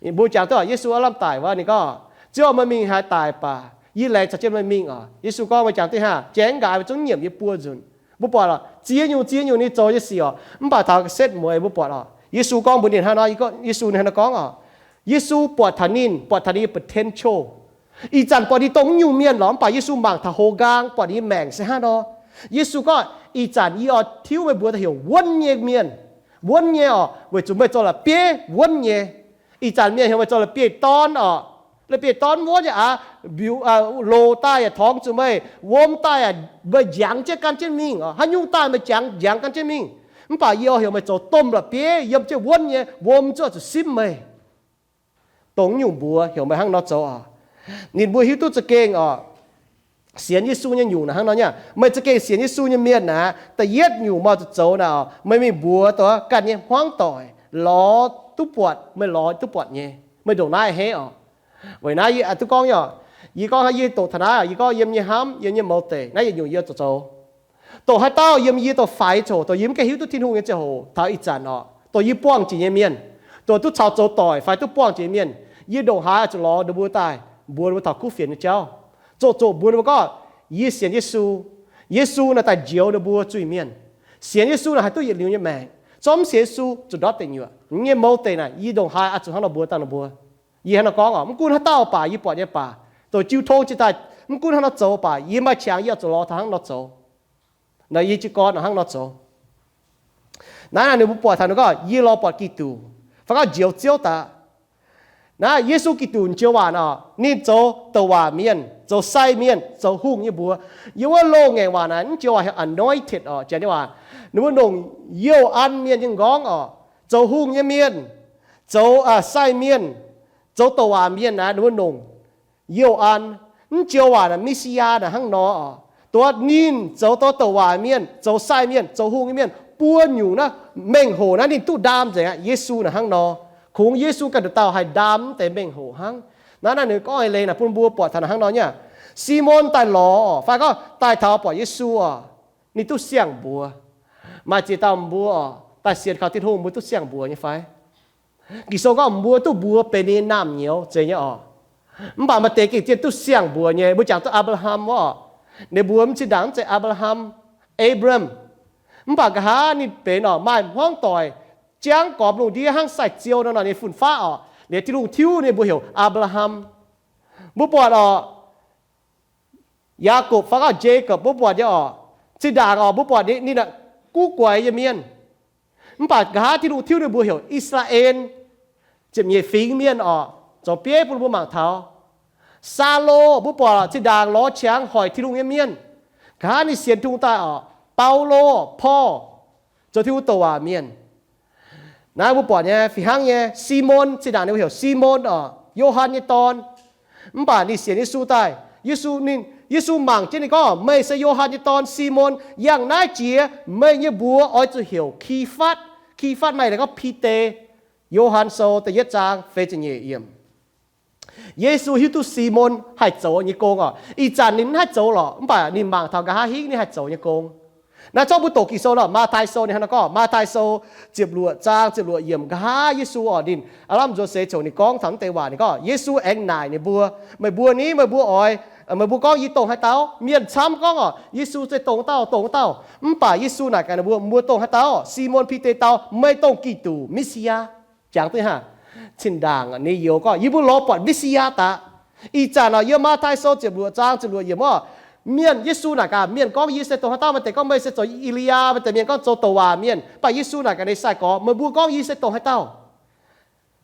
Mbuo jangx duqv Yesu aav lamh daic wuov, ninh gorngv, Ziouv, meih mingh haaix daic baac yie laengz caux jienv meih mingh oc. Yesu gorngv, meih jangx duqv hnangv, jangx nqaaix meih zungv nyiemc yie buo nzunc. Mbuo buatc oc, ziex nyungc ziex nyungc ninh zoux nyei sic oc, mv baac taux setv mueiz mbuo buatc oc, Yesu gorngv mbuox ninh hnangv nor, Yesu ninh hnangv nor gorngv oc. Yesu buatc taux ninh, buatc taux ninh nyei potential. Ih zanc buatc ninh dongh nyungc mienh lorqc, mv baac Yesu mangc taux hoz nqaang, buatc ninh nyei maengc se hnangv nor. Yesu gorngv, ih zanc yie oix tiuv meih mbuo daaih heuc wuonv nyei mienh. Wuonv nyei oc, weic zuqc meih zoux la'bieiv wuonv nyei. Ih zanc mienh heuc meih zoux la'bieiv-dorn oc. La'bieiv-dorn wuonv nyei aqv, mbiuz, loz daaih yaac torngx zuqc meih, wuom daaih yaac meih njangx jienv gan jienv mingh oc. Haaix nyungc daaih meih njangx, njangx gan jienv mingh. Mv baac yie oix heuc meih zoux domh la'bieiv yiem jienv wuonv nyei, wuom zuqc zuqc simv meih. Dongh nyungc mbuox heuc meih hnangv nor zoux oc. Ninh mbuo hiuv duqv za'gengh oc, sienx Yesu nyei nyungc naaic hnangv nor nyei. Meih za'gengh sienx Yesu nyei mienh naaic, da'yietv nyungc meih zuqc zoux naaic oc, meih mingh mbuox dongh ganh nyei hmuangv doic lorz duqv buatc, meih lorz duqv buatc nyei. Meih ndongc naaiv a'hneiv oc. Weic naaiv yie duqv gorngv nyei oc, yie gorngv hnangv yie doqc taux naaiv, yie gorngv yiem nyei hnamv, yiem nyei mouz deic, naaiv yietc nyungc yie zuqc zoux. Dongh haaix dauh yiem yie dongh faix coc, dongh yie mv gaengh hiuv duqv Tin-Hungh nyei ziangh hoc taux ih zanc oc, dongh yie buangh jiex nyei mienh, dongh duqv caux zoux doic fai duqv buangh jiex nyei mienh, yie ndongc haaix oix zuqc lorz ninh mbuo daaih mbuox ninh mbuo taux kuv fienx nyei jauv. Zoqc zoqc mbuox ninh mbuo gorngv, yie sienx Yesu. Yesu naaic daaih njoux ninh mbuo zuiz-mienh. Sienx Yesu naaic haih duqv yietc liuz nyei maengc. Zorqv mv sienx Yesu zuqc ndortv deic nyuoqc. Nyei mouz deix naaic yie ndongc haaix oix zuqc hnangv nor mbuox dangh ninh mbuo. Yie hnangv nor gorngv oc, mv gunv haaix dauh baac yie buatc nyei baac, dongh jiu tong jiu daaih, mv gunv hnangv nor zoux baac yie maaih qangx yie oix zuqc lorz taux hnangv nor zoux. Naaiv yie jiez gorn hnangv nor zoux. Naaiv naaic ninh mbuo buatc taux ninh gorngv, yie lorz buatc Giduc, fai gorngv Njoux Ziouv daaih. Naaiv Yesu Giduc joux waac oc, ninh zoux douc waac mienh, zoux sai mienh, zoux hungh nyei mbuox. Yiem wuov loz-ngaengc waac naaic mv joux waac heuc anointed oc, janx nyei waac. Ninh mbuo nongc youh an mienh nyei nqorngv oc, zoux hungh nyei mienh, zoux sai mienh, zoux douc waac mienh naaic ninh mbuo nongc youh an. Mv joux waac naaic Messiah naaic hnangv nor oc, dongh ninh zoux dongh douc waac mienh, zoux sai mienh, zoux hungh nyei mienh buo nyungc naaiv, mengh hoc naaiv ninh duqv ndaam nzengc aqv. Yesu naaic hnangv nor, kungx Yesu ganh nduqc dauh haih ndaam deix mengh hoc hnangv. Naaiv naaiv ninh gorngv eix leiz naaic bun mbuo buatc taux naaic hnangv nor nyei. Simon daaih lorz fai gorngv daaih taux buatc Yesu oc, ninh duqv siang-mbuox. Maaih ziex dauh mbuo oc, daaih sienx kaux Tin-Hungh mbuo duqv siang-mbuox nyei fai? Ging-Sou gorngv mbuo duqv mbuox benx ninh nyei naamh nyouz zeiz nyei oc. Mv baac maaih deix gengh zien duqv siang-mbuox nyei. Mbuo jangx duqv Apc^laa^ham wuov oc, ninh mbuo mv zinh ndaangc mv zeiz Apc^laa^ham, Abram. Mv baac nqa'haav ninh benx oc, maaih hmuangv doic, jangv gormx lungh ndiev hnangv sai-ziou nor, ninh nyei fun-faqv oc, liuz Tin-Hungh tiuv ninh mbuo heuc Apc^laa^ham. Mbuo buatc oc, Yaakopv fai gorngv Jacob, mbuo buatc nyei oc, zinh ndaangc oc, mbuo buatc ninh, ninh aqc guv guaix nyei mienh. Mv baac nqa'haav Tin-Hungh tiuv ninh mbuo heuc I^saa^laa^en, ziepc nyeic fingx mienh oc, zoux bieiv bun mbuo mangc taux. Saulo, mbuo buatc zinh ndaangc lorz qangx hoic Tin-Hungh nyei mienh. Nqa'haav ninh sienx Tin-Hungh daaih oc, Baulo, Paul, zoux Tin-Hungh douc waac mienh. Naaiv mbuo buatc nyei fih hnangv nyei, Simon, zinh ndaangc ninh mbuo heuc Simon oc, Yo^han nyei dorn. Mv baac ninh sienx Yesu daaih, Yesu, ninh, Yesu mangc jienv ninh gorngv, meih se Yo^han nyei dorn, Simon. Yangh naaiv jiex meih nyei mbuox oix zuqc heuc Ki^fatv. Ki^fatv maaih leiz gorngv Bide. Yo^han Sou da'yietv zaang feix ziepc nyeic yiemc. Yesu hiuv duqv Simon haih zoux nyei gong oc. Ih zanc ninh mv haih zoux lorqc, mv baac ninh mangc taux nqa'haav hingv ninh haih zoux nyei gong. Naaiv zorqv mbuo doqc Ging-Sou lorqc, Matv^taai Sou ninh hnangv naaiv gorngv, Matv^taai Sou ziepc luoqc zaang ziepc luoqc yiemc, nqa'haav Yesu oc, ninh aav lamh nzuonx seix ziouc ninh gorngv taux naaiv deix waac. Ninh gorngv, Yesu aengx naaic ninh mbuo, meih mbuo ni, meih mbuo oix, meih mbuo gorngv yie dongh haaix dauh? Mienh camv gorngv oc, Yesu se dongh dauh, dongh dauh. Mv baac Yesu naaic gaax ninh mbuo, mbuo dongh haaix dauh? Simon Bide dau, meih dongh Giduc, Messiah. Jangx duqv hnangv, zinh ndaangc ninh youz gorngv, yie mbuo lorz buatc Messiah daqv. Ih zanc oc, yiem Matv^taai Sou ziepc luoqc zaang ziepc luoqc yiemc oc, mienh, Yesu naaic gaax mienh gorngv, yie se dongh haaix dauh? Maaih deix gorngv, meih se zoux Elia. Maaih deix mienh gorngv zoux douc waac mienh. Mv baac Yesu naaic gaax ninh sai-gorx, meih mbuo gorngv yie se dongh haaix dauh?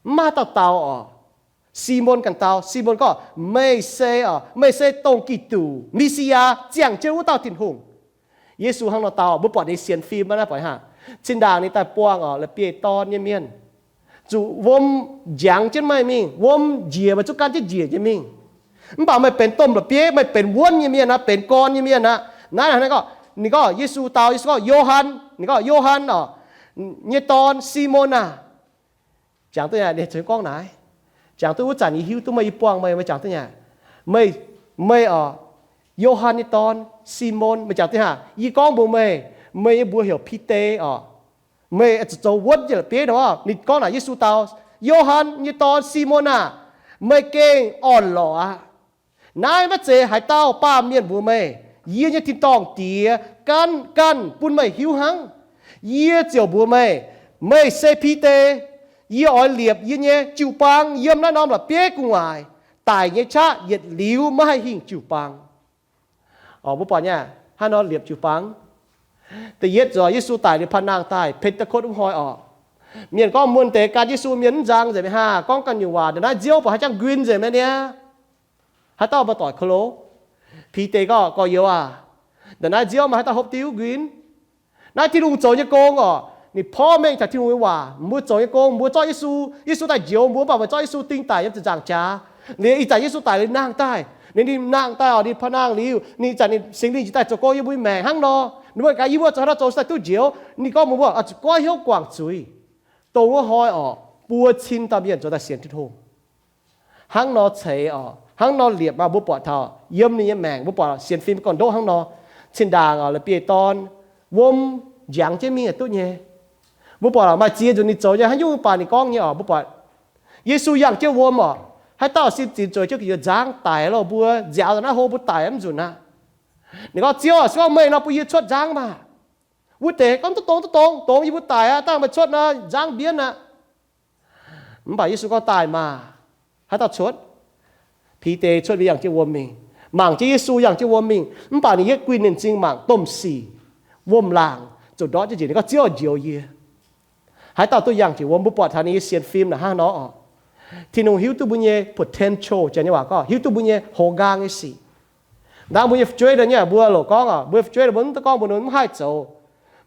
Mv maaih dauh dau oc. Simon ganh dau. Simon gorngv, meih se oc, meih se dongh Giduc, Messiah, ziangh jienv wuov dauh Tin-Hungh. Yesu hnangv nor dau. Mbuo buatc ninh sienx fim naaiv, buatc hnangv, zinh ndaangc ninh daaih buangh oc la'bieiv-dorn nyei mienh, zuqc wuom njangx jienv meih mingh, wuom njiec meih, zuqc gan jienv njiec nyei mingh. Mv baac meih benx domh la'bieiv, meih benx wuonv nyei mienh aqv, benx gorn nyei mienh aqv. Naaiv, naaiv gorngv, ninh gorngv, Yesu dau, Yesu gorngv, Yo^han, ninh gorngv, Yo^han oc, nyei dorn, Simon aah! Jangx duqv nyei, ninh gorngv naaiv, jangx duqv wuov zanc yie hiuv duqv meih, yie buangh meih, meih jangx duqv nyei, meih, meih oc, Yo^han nyei dorn, Simon, meih jangx duqv hnangv. Yie gorngv mbuox meih, meih nyei mbuox heuc Bide oc. Meih zuqc zoux wuonv nyei la'bieiv nor. Ninh gorngv naaic, Yesu dau, Yo^han nyei dorn, Simon aah! Meih gengh orn-lorqc aqv. Naaiv maiv zeiz haaix dauh baamh mienh mbuox meih. Yie nyei tin-dorngh Diex ganh, ganh bun meih hiuv hnangv. Yie ziouc mbuox meih, meih se Bide. Yie oix liepc yie nyei jiu-baang yiem naaiv norm la'bieiv gu'nguaaic. Daic nyei qaqv yietc liuz maiv haih hingh jiu-baang. Mbuo buatc nyei, hnangv nor liepc jiu-baang. Da'yietv zoux Yesu daic liuz paan-nangh daaih, Pentekotv wuov hnoi oc, mienh gorngv mun deix gan Yesu mienh mv nzang nzengc mi'aqv. Gorngv ganh nyungc waac, nda'naaiv nziouv baac haaix jangx nquin nzengc mi'aqv niaa. Haaix dauh maaih doic ko lo? Bide gorngv, Gorx-youz aac, nda'naaiv nziouv maaih haaix dauh hopv diuv nquin? Naaiv Tin-Hungh zoux nyei gong oc. Ninh porv mengh taux Tin-Hungh nyei waac. Mbuo zoux nyei gong, mbuo zorqv Yesu, Yesu daaih njoux mbuo, mv baac mbuo zorqv Yesu ding daic yiem ziepc nzaangc jaax. Liuz ih zanc Yesu daic liuz nangh daaih, ninh, ninh nangh daaih oc, ninh paan-nangh liuz, ninh ih zanc ninh Singx Lingh njiec daaih zoux gong yiem mbuo nyei maengc hnangv nor. Ninh mbuo gaax, yie mbuo zoux haaix nor zoux daaih duqv njoux? Ninh gorngv mbuo, oix zuqc goiv hnyouv guangc zuiz. Dongh wuov hnoi oc, buo cin dauh mienh zoux daaih sienx Tin-Hungh. Hnangv nor ceix oc, hnangv nor liepc maah, mbuo buatc taux yiem ninh nyei maengc, mbuo buatc sienx fim gorn-ndoqv hnangv nor. Zinh ndaangc oc, la'bieiv-dorn, wuom njangx jienv mingh yaac duqv nyei. Mbuo buatc maaih ziex nzunc ninh zoux nyei haaix nyungc, mv baac ninh gorngv nyei oc, mbuo buatc Yesu yangh jienv wuom oc. Haaix dauh sin zinx zueiz jienv gu'nyuoz nzangv daic loh, mbuo nziaaux daaih naaiv hlo, mbuo daic mv nzunc aqv. Ninh gorngv, Ziouv oc, se gorngv meih nor, bun yie cuotv nzangv maah. Wuov deix gorngv, Duqv dongz, duqv dongz, dongz yie mbuo daic aqv, dangh meih cuotv nor, nzangv mbienv aqv. Mv baac Yesu gorngv, Daaih maah! Haaix dauh cuotv? Bide cuotv mingh yangh jienv wuom mingh, mangc jienv Yesu yangh jienv wuom mingh. Mv baac ninh yietv guinh ninh m'zing mangc domh sic, wuom-laangc ziouc ndortv jienv njiec. Ninh gorngv, Ziouv, njoux yie. Haaix dauh duqv yangh njiec wuom, mbuo buatc taux ninh nyei sienx fim naaic hnangv nor oc. Tin-Hungh hiuv duqv mbuo nyei potential, janx nyei waac gorngv hiuv duqv mbuo nyei houx nqaang nyei sic. Ndaangc mbuo nyei fu'jueiv nor nyei, mbuo loc gorngv oc, mbuo nyei fu'jueiv nor, mbuo mv duqv gorngv mbuox ninh mbuo mv haih zoux.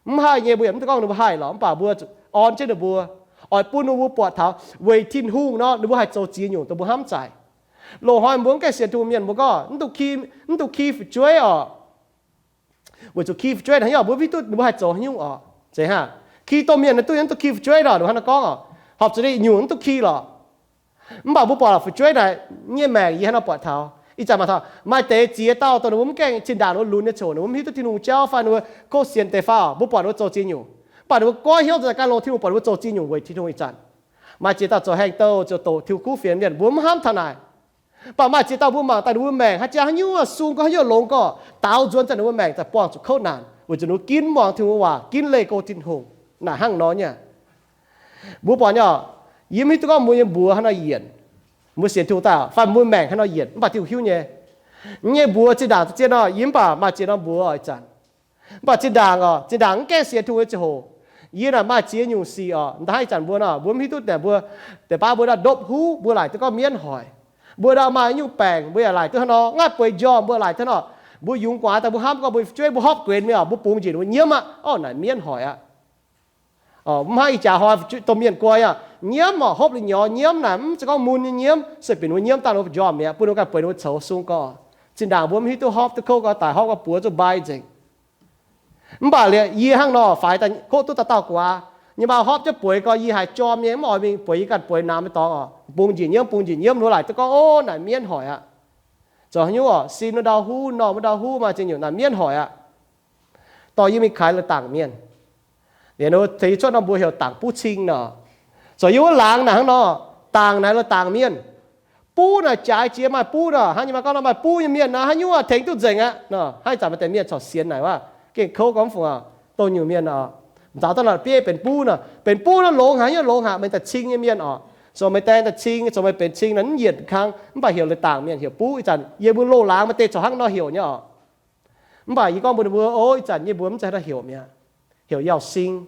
Mv haih nyei, mbuo yaac mv duqv gorngv ninh mbuo haih lorqc, mv baac mbuo orn jienv ninh mbuo, oix bun ninh mbuo buatc taux weic Tin-Hungh nor ninh mbuo haih zoux ziex nyungc dongh mbuo hnamv zaaic. Loz-hnoi mbuo mv gaengh sienx Tin-Hungh mienh mbuo gorngv mv dungx ki, mv dungx ki fu'jueiv oc. Weic zuqc ki fu'jueiv naaic, mbuo mv hiuv duqv ninh mbuo haih zoux haaix nyungc oc. Zeiz hnangv, ki domh mienh naaiv duqv, mv dungx ki fu'jueiv nor, ninh mbuo hnangv nor gorngv oc. Horpc zuqc nyungc mv dungx ki lorqc. Mv baac mbuo buatc fu'jueiv naaic nyei maengc yie hnangv nor buatc taux ih zanc maaih taux maaih deix ziex dauh dongh ninh mbuo mv gaengh zinh ndaangc ninh mbuo lunx nyei ziangh hoc, ninh mbuo mv hiuv duqv Tin-Hungh jauv fai ninh mbuo kov sienx deix fai oc, mbuo buatc ninh mbuo zoux ziex nyungc. Mv baac ninh mbuo goiv hnyouv zoux daaih gan longx Tin-Hungh, buatc ninh mbuo zoux ziex nyungc weic Tin-Hungh ih zanc. Maaih ziex dauh zoux haengh douh, zoux doqc Tin-Hungh kuv fienx mienh, mbuo mv hnamv taux naaic. Mv baac maaih ziex dauh mbuo mangc daaih ninh mbuo maengc haaix jaax haaix nyungc sung gorx, haaix nyungc longx gorx, daaux nzuonx daaih ninh mbuo maengc daaih buangh zuqc kouv naanc weic zuqc ninh mbuo ginv muangx Tin-Hungh waac, ginv leih go Tin-Hungh naaic hnangv nor nyei. Mbuo buatc nyei oc, yie mv hiuv duqv gorngv mbuo nyei mbuox haaix nor yienc, mbuo sienx Tin-Hungh daaih fai mbuo maengc haaix nor yienc, mv baac Tin-Hungh hiuv nyei. Yie nyei mbuox zinh ndaangc za'gengh nor, yie mv baac maaih ziex norm mbuox oc ih zanc. Mv baac zinh ndaangc oc, zinh ndaangc mv gaengh sienx Tin-Hungh nyei ziangh hoc, yie naaic maaih ziex nyungc sic oc. Da'haiz ih zanc mbuo nor, mbuo mv hiuv duqv naaic, mbuo deix baav mbuo ndopv huv, mbuo laaic duqv gorngv mienv hoic. Mbuo ndau maaih nyungc baengc, mbuo yaac laaic duqv hnangv nor. Ngaih bueix njormh, mbuo laaic duqv hnangv nor. Mbuo yungz gu'nguaaz daaih mbuo hnamv gorngv mbuo fu'jueiv mbuo hopv guenx mingh oc, mbuo bungx njiec ninh mbuo nyiemv aqv. Orv, naaic mienv hoic aqv. Mv hnangv ih jaax hnoi domh mienh guai aqv, nyiemv oc, hopv liuz nyorx nyiemv naaic, mv zeiz gorngv mun nyei nyiemv, se benx wuov nyiemv daaih ninh mbuo mbiormh mi'aqv, bun ninh mbuo ganh bueix ninh mbuo coux sung gorx. Zinh ndaangc mbuo mv hiuv duqv hopv duqv kouv gorx daic, hopv gorx buoz zuqc mbai nzengc. Mv baac liuz yie hnangv nor faix daaih kouv duqv dauh dauh guaax, yie maa hopv jienv bueix gorx, yie haiz jorm nyei, mv oix mingh bueix, yie ganh bueix namx nyei dorngx oc, bungx njiec nyiemv, bungx njiec nyiemv, ninh mbuo laaic duqv gorngv, ov, naaic mienv hoic aqv. Zoux haaix nyungc oc, sin wuov ndau huv, normh wuov ndau huv, maaih ziex nyungc naaic mienv hoic aqv. Dorh yie mingh kaaix la'dangc mienh. Liuz ninh mbuo tengx yie cuotv norm mbuo heuc dangc buv cing nor. Zoux yie wuov laangz naaic hnangv nor, dangc naaic la'dangc mienh. Buv naaic jaaix jiex maaih buv nor, hnangv nyei maaih gorngv nor maaih buv nyei mienh nor, haaix nyungc tengx duqv nzengc aqv nor. Hnangv ih zanc maaih deix mienh corc sienx naaic wuov, gengh kouv gorngv mv fungc oc, dongh nyungc mienh oc. Mv zauh daaih lorqc, bieiv benx buv nor, benx buv nor longx haic, nyungc longx haic, meih daaih cing nyei mienh oc. Zoux meih daaih cing, zoux meih benx cing nor, mv yietc kang, mv baac heuc la'dangc mienh heuc buv. Ih zanc yie mbuo loz-laangz maaih deix corc hnangv nor heuc nyei oc. Mv baac yie gorngv mbuox ninh mbuo, ov, ih zanc yie mbuo mv zeiz hnangv heuc mi'aqv. Heuc Yauz Sing.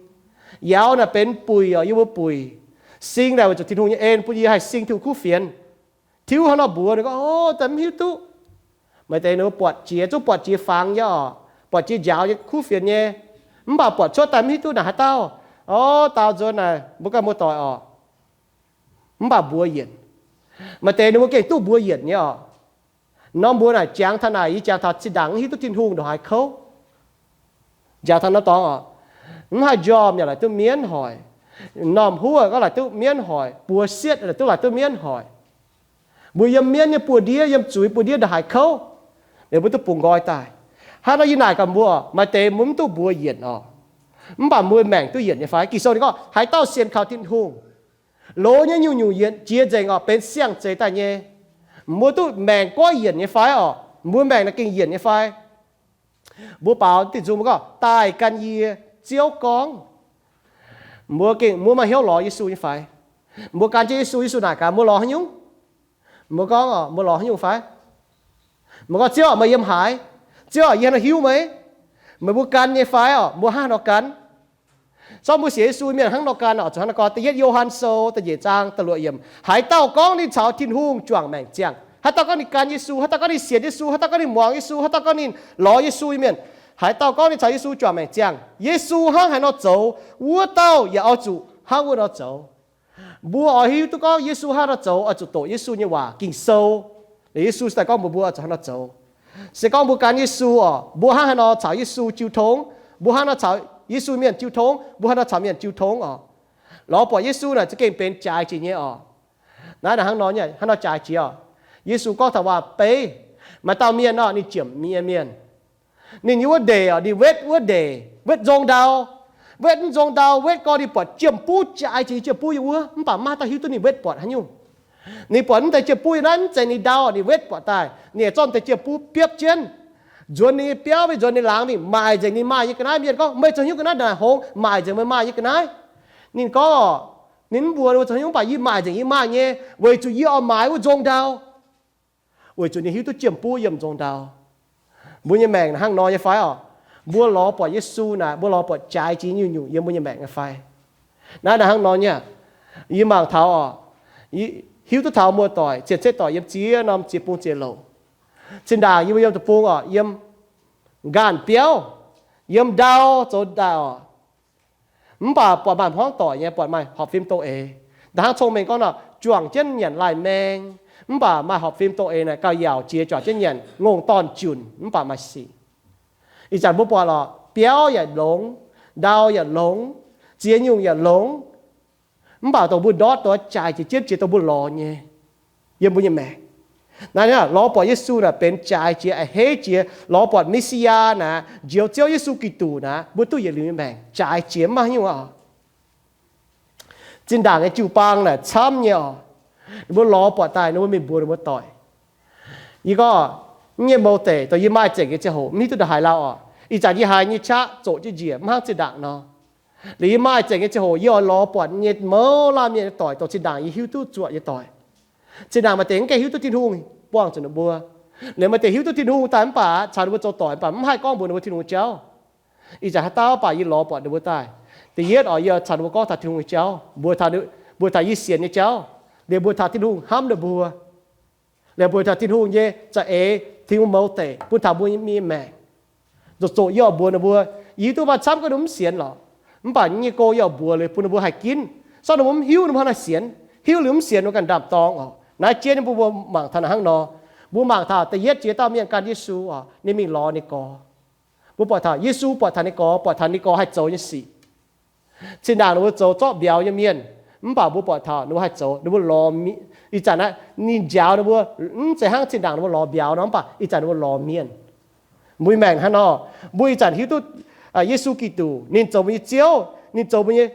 Yauz naaic benx buic oc, yie mbuo buic. Sing naaic weic zuqc Tin-Hungh nyei en bun yie haih sing Tin-Hungh kuv fienx. Tiuv hnangv nor mbuox ninh gorngv, ov, daaih mv hiuv duqv. Maaih deix ninh mbuo buatc jiex, zungv buatc jiex fangx nyei oc, buatc jiex njaaux nyei kuv fienx nyei. Mv baac buatc cuotv daaih mv hiuv duqv naaic haaix dauh. Ov, daaux nzuonx naaic mbuo ganh muoz-doic oc. Mv baac mbuox yienc. Maaih deix ninh mbuo gengh duqv mbuox yienc nyei oc. Norm mbuox naaic jangx taux naaic, yie jangx taux zinh ndaangc mv hiuv duqv Tin-Hungh ndongc haaix kouv. Jangx taux norm dorngx oc, mv haih njormh yaac laaic duqv mienv hoic. Normh huv gorngv laaic duqv mienv hoic, buoz sietv laaic duqv, laaic duqv mienv hoic. Mbuo yiem mienv nyei buoz-ndiev, yiem zuiz buoz-ndiev ndongc haaix kouv, ninh mbuo duqv bungx nqoi daaih. Hnangv nor yie naaic gaax mbuo, maaih deix mbuo mv duqv mbuox yienc oc. Mv baac mbuo maengc duqv yienc nyei fai? Ging-Sou ninh gorngv haaix dauh sienx kaux Tin-Hungh, loz nyei nyungc-nyungc yietc jiex nzengc oc, benx siang-zeix daaih nyei. Mbuo duqv maengc goiv yienc nyei fai oc? Mbuo maengc naaic gengh yienc nyei fai? Mbuo baaux diuh nzung mbuo gorngv, daaih gan yie, Ziouv gorngv. Mbuo gengh, mbuo maaih hnyouv lorz Yesu nyei fai? Mbuo gan jienv Yesu, Yesu naaic gaax mbuo lorz haaix nyungc? Mbuo gorngv, mbuo lorz haaix nyungc fai? Mbuo gorngv, Ziouv, meih yiem haaix? Ziouv, yie haaix nor hiuv meih? Meih mbuo gan nyei fai oc? Mbuo hnangv haaix nor gan? Zorqv mbuo sienx Yesu mienh hnangv nor gan oc, zuqc hnangv nor gorngv. Da'yietv Yo^han Sou da'nyeic zaang da'luoqc yiemc, haaix dauh gorngv ninh caux Tin-Hungh juangc maengc ziangh, haaix dauh gorngv ninh gan Yesu, haaix dauh gorngv ninh sienx Yesu, haaix dauh gorngv ninh muangx Yesu, haaix dauh gorngv ninh lorz Yesu nyei mienh, haaix dauh gorngv ninh caux Yesu juangc maengc ziangh, Yesu hnangv haaix nor zoux, wuov dauh yaac oix zuqc hnangv wuov nor zoux. Mbuo oix hiuv duqv gorngv Yesu hnangv haaix nor zoux, oix zuqc doqc Yesu nyei waac Ging-Sou. Liuz Yesu se daaih gorngv mbuox mbuo oix zuqc hnangv haaix nor zoux. Se gorngv mbuo gan Yesu oc, mbuo hnangv haaix nor caux Yesu jiu tongv? Mbuo hnangv haaix nor caux Yesu mienh jiu tongv? Mbuo hnangv haaix nor caux mienh jiu tongv oc? Lorz buatc Yesu naaic za'gengh benx jaaix jiex nyei oc. Naaiv naaic hnangv nor nyei, hnangv nor jaaix jiex oc. Yesu gorngv taux waac-beiv, maaih dauh mienh oc, ninh ziepc nyeic mienh. Ninh yiem wuov ndeic oc, ninh wetv wuov ndeic, wetv nzong ndau. Wetv mv nzong ndau, wetv gorx ninh buatc jiem-buv jaaix jiex, jiem-buv yiem wuov, mv baac maiv maaih dauh hiuv duqv ninh wetv buatc haaix nyungc. Ninh buatc mv deix jiem-buv yiem naaiv, mv zeiz ninh ndau, ninh wetv buatc daaih, ninh zorqv mv deix jiem-buv biopv jienv, nzuonx ninh nyei biauv, nzuonx ninh laangz mingh, maaic nzengc ninh maaih nyei ga'naaiv. Mienh gorngv, meih zoux haaix nyungc ga'naaiv ndongc naaic hngongx maaic nzengc meih maaih nyei ga'naaiv? Ninh gorngv, ninh mv mbuox ninh mbuo zoux haaix nyungc, mv baac yie maaic nzengc yie maaih nyei, weic zuqc yie oix maaiz wuov nzong ndau. Weic zuqc ninh hiuv duqv jiem-buv yiem nzong ndau. Mbuo nyei maengc hnangv nor nyei fai oc? Mbuo lorz buatc Yesu naaic, mbuo lorz buatc jaaix jiex nyungc-nyungc yiem mbuo nyei maengc nyei fai? Naaiv naaic hnangv nor nyei. Yie mangc taux oc, hiuv duqv taux muoz-doic, cien-ceqv doic yiem ziex norm ziex bung ziex louc. Zinh ndaangc yie mbuo yiem deic-bung oc, yiem nqaanh biauv, yiem ndau zoux daaih oc. Mv baac buatc maaih hmuangv doic nyei, buatc maaih horpc fim doz-eix. Da'hnangv cong-mengh gorngv nor, juangc jienv nyanc laih maeng. Mv baac maaih horpc fim doz-eix naaic gauh yaauc jiex, juangc jienv nyanc ngongh dorn-junc mv baac maaih sic. Ih zanc mbuo buatc lorqc, biauv yaac longx, ndau yaac longx, ziex nyungc yaac longx. Mv baac dongh mbuo ndortv dongh jaaix jiex jienv jiex dongh mbuo lorz nyei, yiem mbuo nyei maengc. Naaiv lorz buatc Yesu naaic benx jaaix jiex, a'hneiv jiex. Lorz buatc Me^si^yaa naaic, Njoux Ziouv Yesu Giduc naaic, mbuo duqv yietc liuz nyei maengc jaaix jiex mv maaih haaix nyungc oc. Zinh ndaangc nyei jiu-baang naaic camv nyei oc. Ninh mbuo lorz buatc daaih ninh mbuo mingh mbuox ninh mbuo doic. Yie gorngv, nyei mouz deic dongh yie maaih zengc nyei ziangh hoc mv hiuv duqv ndongc haaix lauh oc. Ih zanc yie haiz nyei qaqv zoqc jienv njiec mv hnangv zinh ndaangc nor. Liuz yie maaih zengc nyei ziangh hoc yie oix lorz buatc nyei mouz laanh mienh nyei doic dongh zinh ndaangc yie hiuv duqv zuoqc nyei doic. Zinh ndaangc maaih deix mv gaengh hiuv duqv Tin-Hungh buangh zuqc ninh mbuo. Liuz maaih deix hiuv duqv Tin-Hungh daaih mv baac caux ninh mbuo zoux doic mv baac mv haih gorngv mbuox ninh mbuo Tin-Hungh nyei jauv. Ih zanc haaix dauh baac yie lorz buatc ninh mbuo daaih. Da'yietv oix yie caux ninh mbuo gorngv taux Tin-Hungh nyei jauv, mbuox taux, mbuox taux yie sienx nyei jauv, liuz mbuox taux Tin-Hungh hnamv ninh mbuo, liuz mbuox taux Tin-Hungh nyei za'eix, Tin-Hungh mouz deic bun taux mbuo nyei maengc. Zoqc zoqc yie oix mbuox ninh mbuo, yie hiuv duqv maaih camv ga'ndiev mv sienx lorqc. Mv baac yie nyei go yaac mbuox liuz bun ninh mbuo haih ginv. Sortv ninh mbuo mv hiuv, ninh mbuo hnangv naaiv sienx. Hiuv liuz mv sienx, ninh mbuo ganh ndaamv-dorng oc. Naaiv jiex ninh mbuo, mbuo mangc taux naaic hnangv nor. Mbuo mangc taux da'yietv jiex dauh mienh gan Yesu oc, ninh mingh lorz ninh gorx. Mbuo buatc taux Yesu buatc taux ninh gorx, buatc taux ninh gorx haih zoux nyei sic. Zinh ndaangc ninh mbuo zoux zorqv mbiauz nyei mienh, mv baac mbuo buatc taux ninh mbuo haih zoux, ninh mbuo lorz, ih zanc naaiv ninh njaaux ninh mbuo, mv zeiz hnangv zinh ndaangc ninh mbuo lorz mbiauz nor, mv baac ih zanc ninh mbuo lorz mienh. Mbuo maengc hnangv nor, mbuo ih zanc hiuv duqv Yesu Giduc, ninh zoux mbuo nyei Ziouv, ninh zoux mbuo nyei,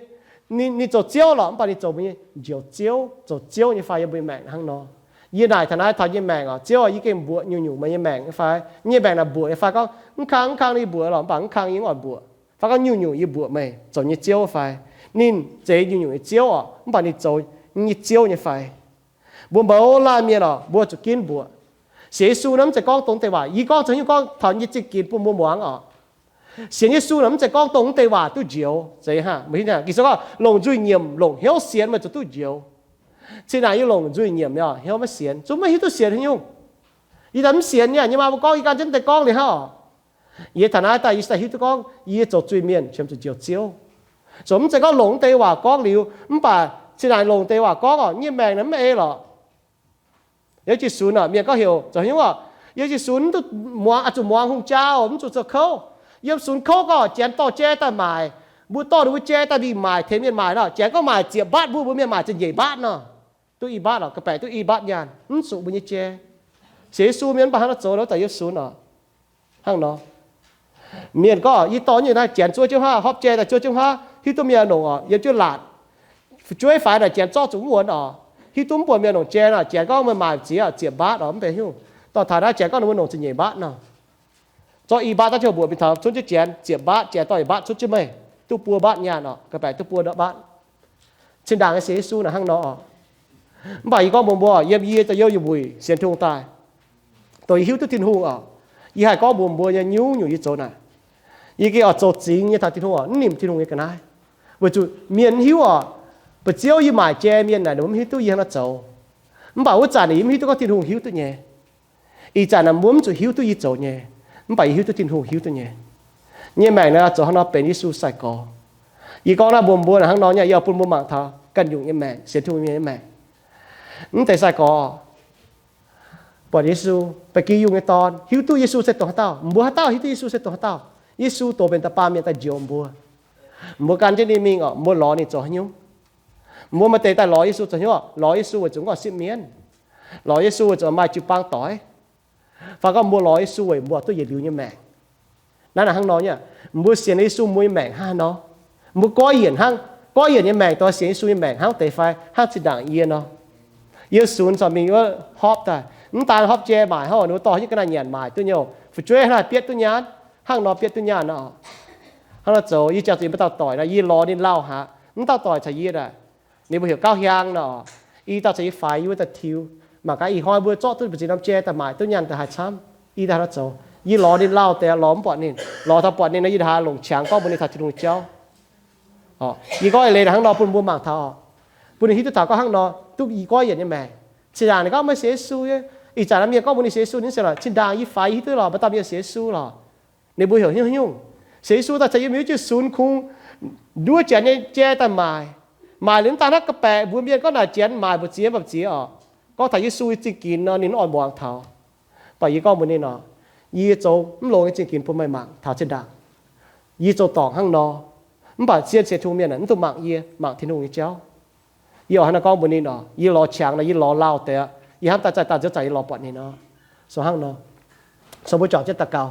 ninh zoux Ziouv lorqc, mv baac ninh zoux mbuo nyei Njoux Ziouv, zoux Ziouv nyei fai yiem mbuo nyei maengc hnangv nor. Yie naaic taux naaiv taux yie nyei maengc oc, Ziouv aah, yie gengh mbuoqc nyungc-nyungc meih nyei maengc nyei fai? Yie nyei maengc naaic mbuoqc nyei fai? Gorngv, mv kang, mv kang yie mbuoqc lorqc, mv baac mv kang yie mv oix mbuoqc. Fai gorngv nyungc-nyungc yie mbuoqc meih zoux nyei Ziouv fai? Ninh zeiz nyungc-nyungc nyei Ziouv oc, mv baac ninh zoux nyei Ziouv nyei fai? Mbuo mouz laanh mienh oc, mbuo zuqc ginv mbuoqc. Sienx Yesu naaiv mv zeiz gorngv dongh deix waac. Yie gorngv zoux nyungc gorngv taux nyei zingh ginx bun mbuo muangx oc. Sienx Yesu naaic mv zeiz gorngv dongh deix waac duqv njoux. Zeiz hnangv, Ging-Sou gorngv longc nzuih nyiemc longc hnyouv sienx meih zuqc duqv njoux. Zinh ndaangc yie longc nzuih nyiemc, hnyouv maiv sienx, zungv maiv hiuv duqv sienx nyungc. Yie daaih mv sienx nyei, yie maa mbuo gorngv yie gan jienv deix gorngv liuz hnangv oc. Yie taux naaiv daaih yie daaih hiuv duqv gorngv yie zoux zuiz-mienh qiemx zuqc Njoux Ziouv. Zoux mv zeiz gorngv longc deix waac gorngv liuz, mv baac zinh ndaangc longc deix waac gorngv oc, nyei maengc naaic mv eix lorqc. Yiem jiu-sunx oc, mienh gorngv heuc zoux hnyouv oc, yiem jiu-sunx mv duqv muangx, zuqc muangx hungh jaa oc, mv zuqc zoux kouv. Yiem sunx kouv gorngv janx dorh jai daaih maaic, mbuo dorh ninh mbuo jai daaih mingh maaic, tengx mienh maaic nor, janx gorngv maaic ziepc mbaatv, mbuo, mbuo mienh maaic ziepc nyeic mbaatv nor. Duqv i mbaatv oc, ga'baeqc duqv i mbaatv nyaanh, mv zuqc mbuo nyei jai. Sienx Yesu mienh mv baac hnangv naaiv zoux, lov daaih yiem sunx oc. Hnangv nor, mienh gorngv, yie dorh nyei naaiv janx zuov jienv huaav, hopv jai daaih zuov jienv huaav, hiuv duqv mienh longc oc, yiem jienv laatc. Fu'jueiv faix naaic janx zorqv zuqc mv wuonx oc. Hiuv duqv mv buatc mienh longc jai nor, janx gorngv meih maaic ziex, ziepc mbaatv oc, mv benx hnyouv. Dorh taux naaiv janx gorngv ninh mbuo longc ziepc nyeic mbaatv nor. Zorqv i mbaatv daav jienv mbuoqc mingh taux cuotv jienv janx ziepc mbaatv, janx dorh yietc mbaatv cuotv jienv meih, duqv buo mbaatv nyaanh oc, ga'baeqc duqv buo mbaatv. Zinh ndaangc nyei sienx Yesu naaic hnangv nor oc. Mv baac yie gorngv mbuox mbuo, yiem yie da'yietv nyei wuic sienx Tin-Hungh daaih, dongh yie hiuv duqv Tin-Hungh oc, yie haih gorngv mbuox mbuo nyei nyungc-nyungc yie zoux naaic. Yie gengh oix zoux zingx nyei taux Tin-Hungh oc, mv nimc Tin-Hungh nyei ga'naaiv. Weic zuqc mienh mv hiuv oc. Mbu'ziex yie maaic jai mienh naaic, ninh mbuo mv hiuv duqv yie hnangv naaiv zoux. Mv baac wuov zanc yie mv hiuv duqv gorngv Tin-Hungh hiuv duqv nyei. Ih zanc naaic mbuo mv zuqc hiuv duqv yie zoux nyei, mv baac yie hiuv duqv Tin-Hungh hiuv duqv nyei. Nyei maengc naaic zoux hnangv nor benx Yesu sai-gorx. Yie gorngv naaiv mbuox mbuo naaic hnangv nor nyei, yie oix bun mbuo mangc taux ganh nyungc nyei maengc, sienx Tin-Hungh nyei maengc. Mv deix sai-gorx buatc Yesu, ba'gi yungh nyei dorn, hiuv duqv Yesu se dongh haaix dauh. Mbuo haaix dauh hiuv duqv Yesu se dongh haaix dauh? Yesu dox benx da'baamh mienh daaih njoux mbuo. Mbuo gan jienv ninh mingh oc, mbuo lorz ninh zoux haaix nyungc? Mbuo maaih deix daaih lorz Yesu zoux haaix nyungc? Lorz Yesu weic zuqc mv oix sipv mienv. Lorz Yesu weic zuqc maaih jiu-baang doix. Fai gorngv mbuo lorz Yesu weic mbuo duqv yietc liuz nyei maengc. Naaiv naaic hnangv nor nyei, mbuo sienx Yesu mbuo nyei maengc hnangv haaix nor? Mbuo goiv yienc hnangv, goiv yienc nyei maengc dongh sienx Yesu nyei maengc hnangv deix fai hnangv zinh ndaangc yie nor? Yie sunx corc mingh wuov hopv daaih, mv daan hopv jai maaic hnangv, ninh mbuo dorh nyei ga'naaiv nyanc maaic duqv nyei oc. Fu'jueiv hnangv naaic bietv duqv nyaanh, hnangv nor bietv duqv nyaanh nor. Hnangv nor zoux, yie jangx zuqc yie mbuo dauh doic nor, yie lorz ninh lauh haaix, mv dauh doic caux yie aac, ninh mbuo heuc Gauv Hiaang nor. Yie dauh caux yie faix yie wuov daaih tiux, mangc gaax ih hnoi mbuo zorqv duqv mbu'ziex norm jai daaih maaic duqv nyaanh daaih haaix camv. Yie daaih hnangv nor zoux, yie lorz ninh lauh deix, lorz mv buatc ninh. Lorz taux buatc ninh nor, yie ndongc haaix longc qangx gorngv mbuox ninh taux Tin-Hungh jauv. Yie gorngv eix leiz hnangv nor bun mbuo mangc taux, bun ninh hiuv duqv taux gorngv hnangv nor duqv yie goiv yienc nyei maengc. Zinh ndaangc ninh gorngv meih sienx Yesu nyei, ih zanc naaiv mienh gorngv mbuox ninh sienx Yesu, ninh ziouc lorz, zinh ndaangc yie faix yie hiuv duqv lorz, mbuo dauh mienh sienx Yesu lorz. Ninh mbuo heuc haaix nyungc? Sienx Yesu daaih caux yie mingh wuov jiu-sunx kungx nduov janx nyei jai daaih maaic. Maaic liuz mv daan hnangv ga'baeqc mbuox mienh gorngv naaic janx maaic mbu'ziex mbu'ziex oc. Gorngv taux Yesu nyei zingh ginx nor, ninh mv oix muangx taux. Mv baac yie gorngv mbuox ninh oc, yie zoux mv longx nyei zingh ginx bun meih mangc taux zinh ndaangc. Yie zoux dorngc hnangv nor, mv baac sienh sienx Tin-Hungh mienh aah, mv dungx mangc yie, mangc Tin-Hungh nyei jauv. Yie oix hnangv naaiv gorngv mbuox ninh oc, yie lorz qangx nor, yie lorz lauh deix aqv. Yie hnamv daaih zaih daaih nziouv zanc yie lorz buatc ninh oc. Sou hnangv nor, sou mbuo juangc jienv daux gaux.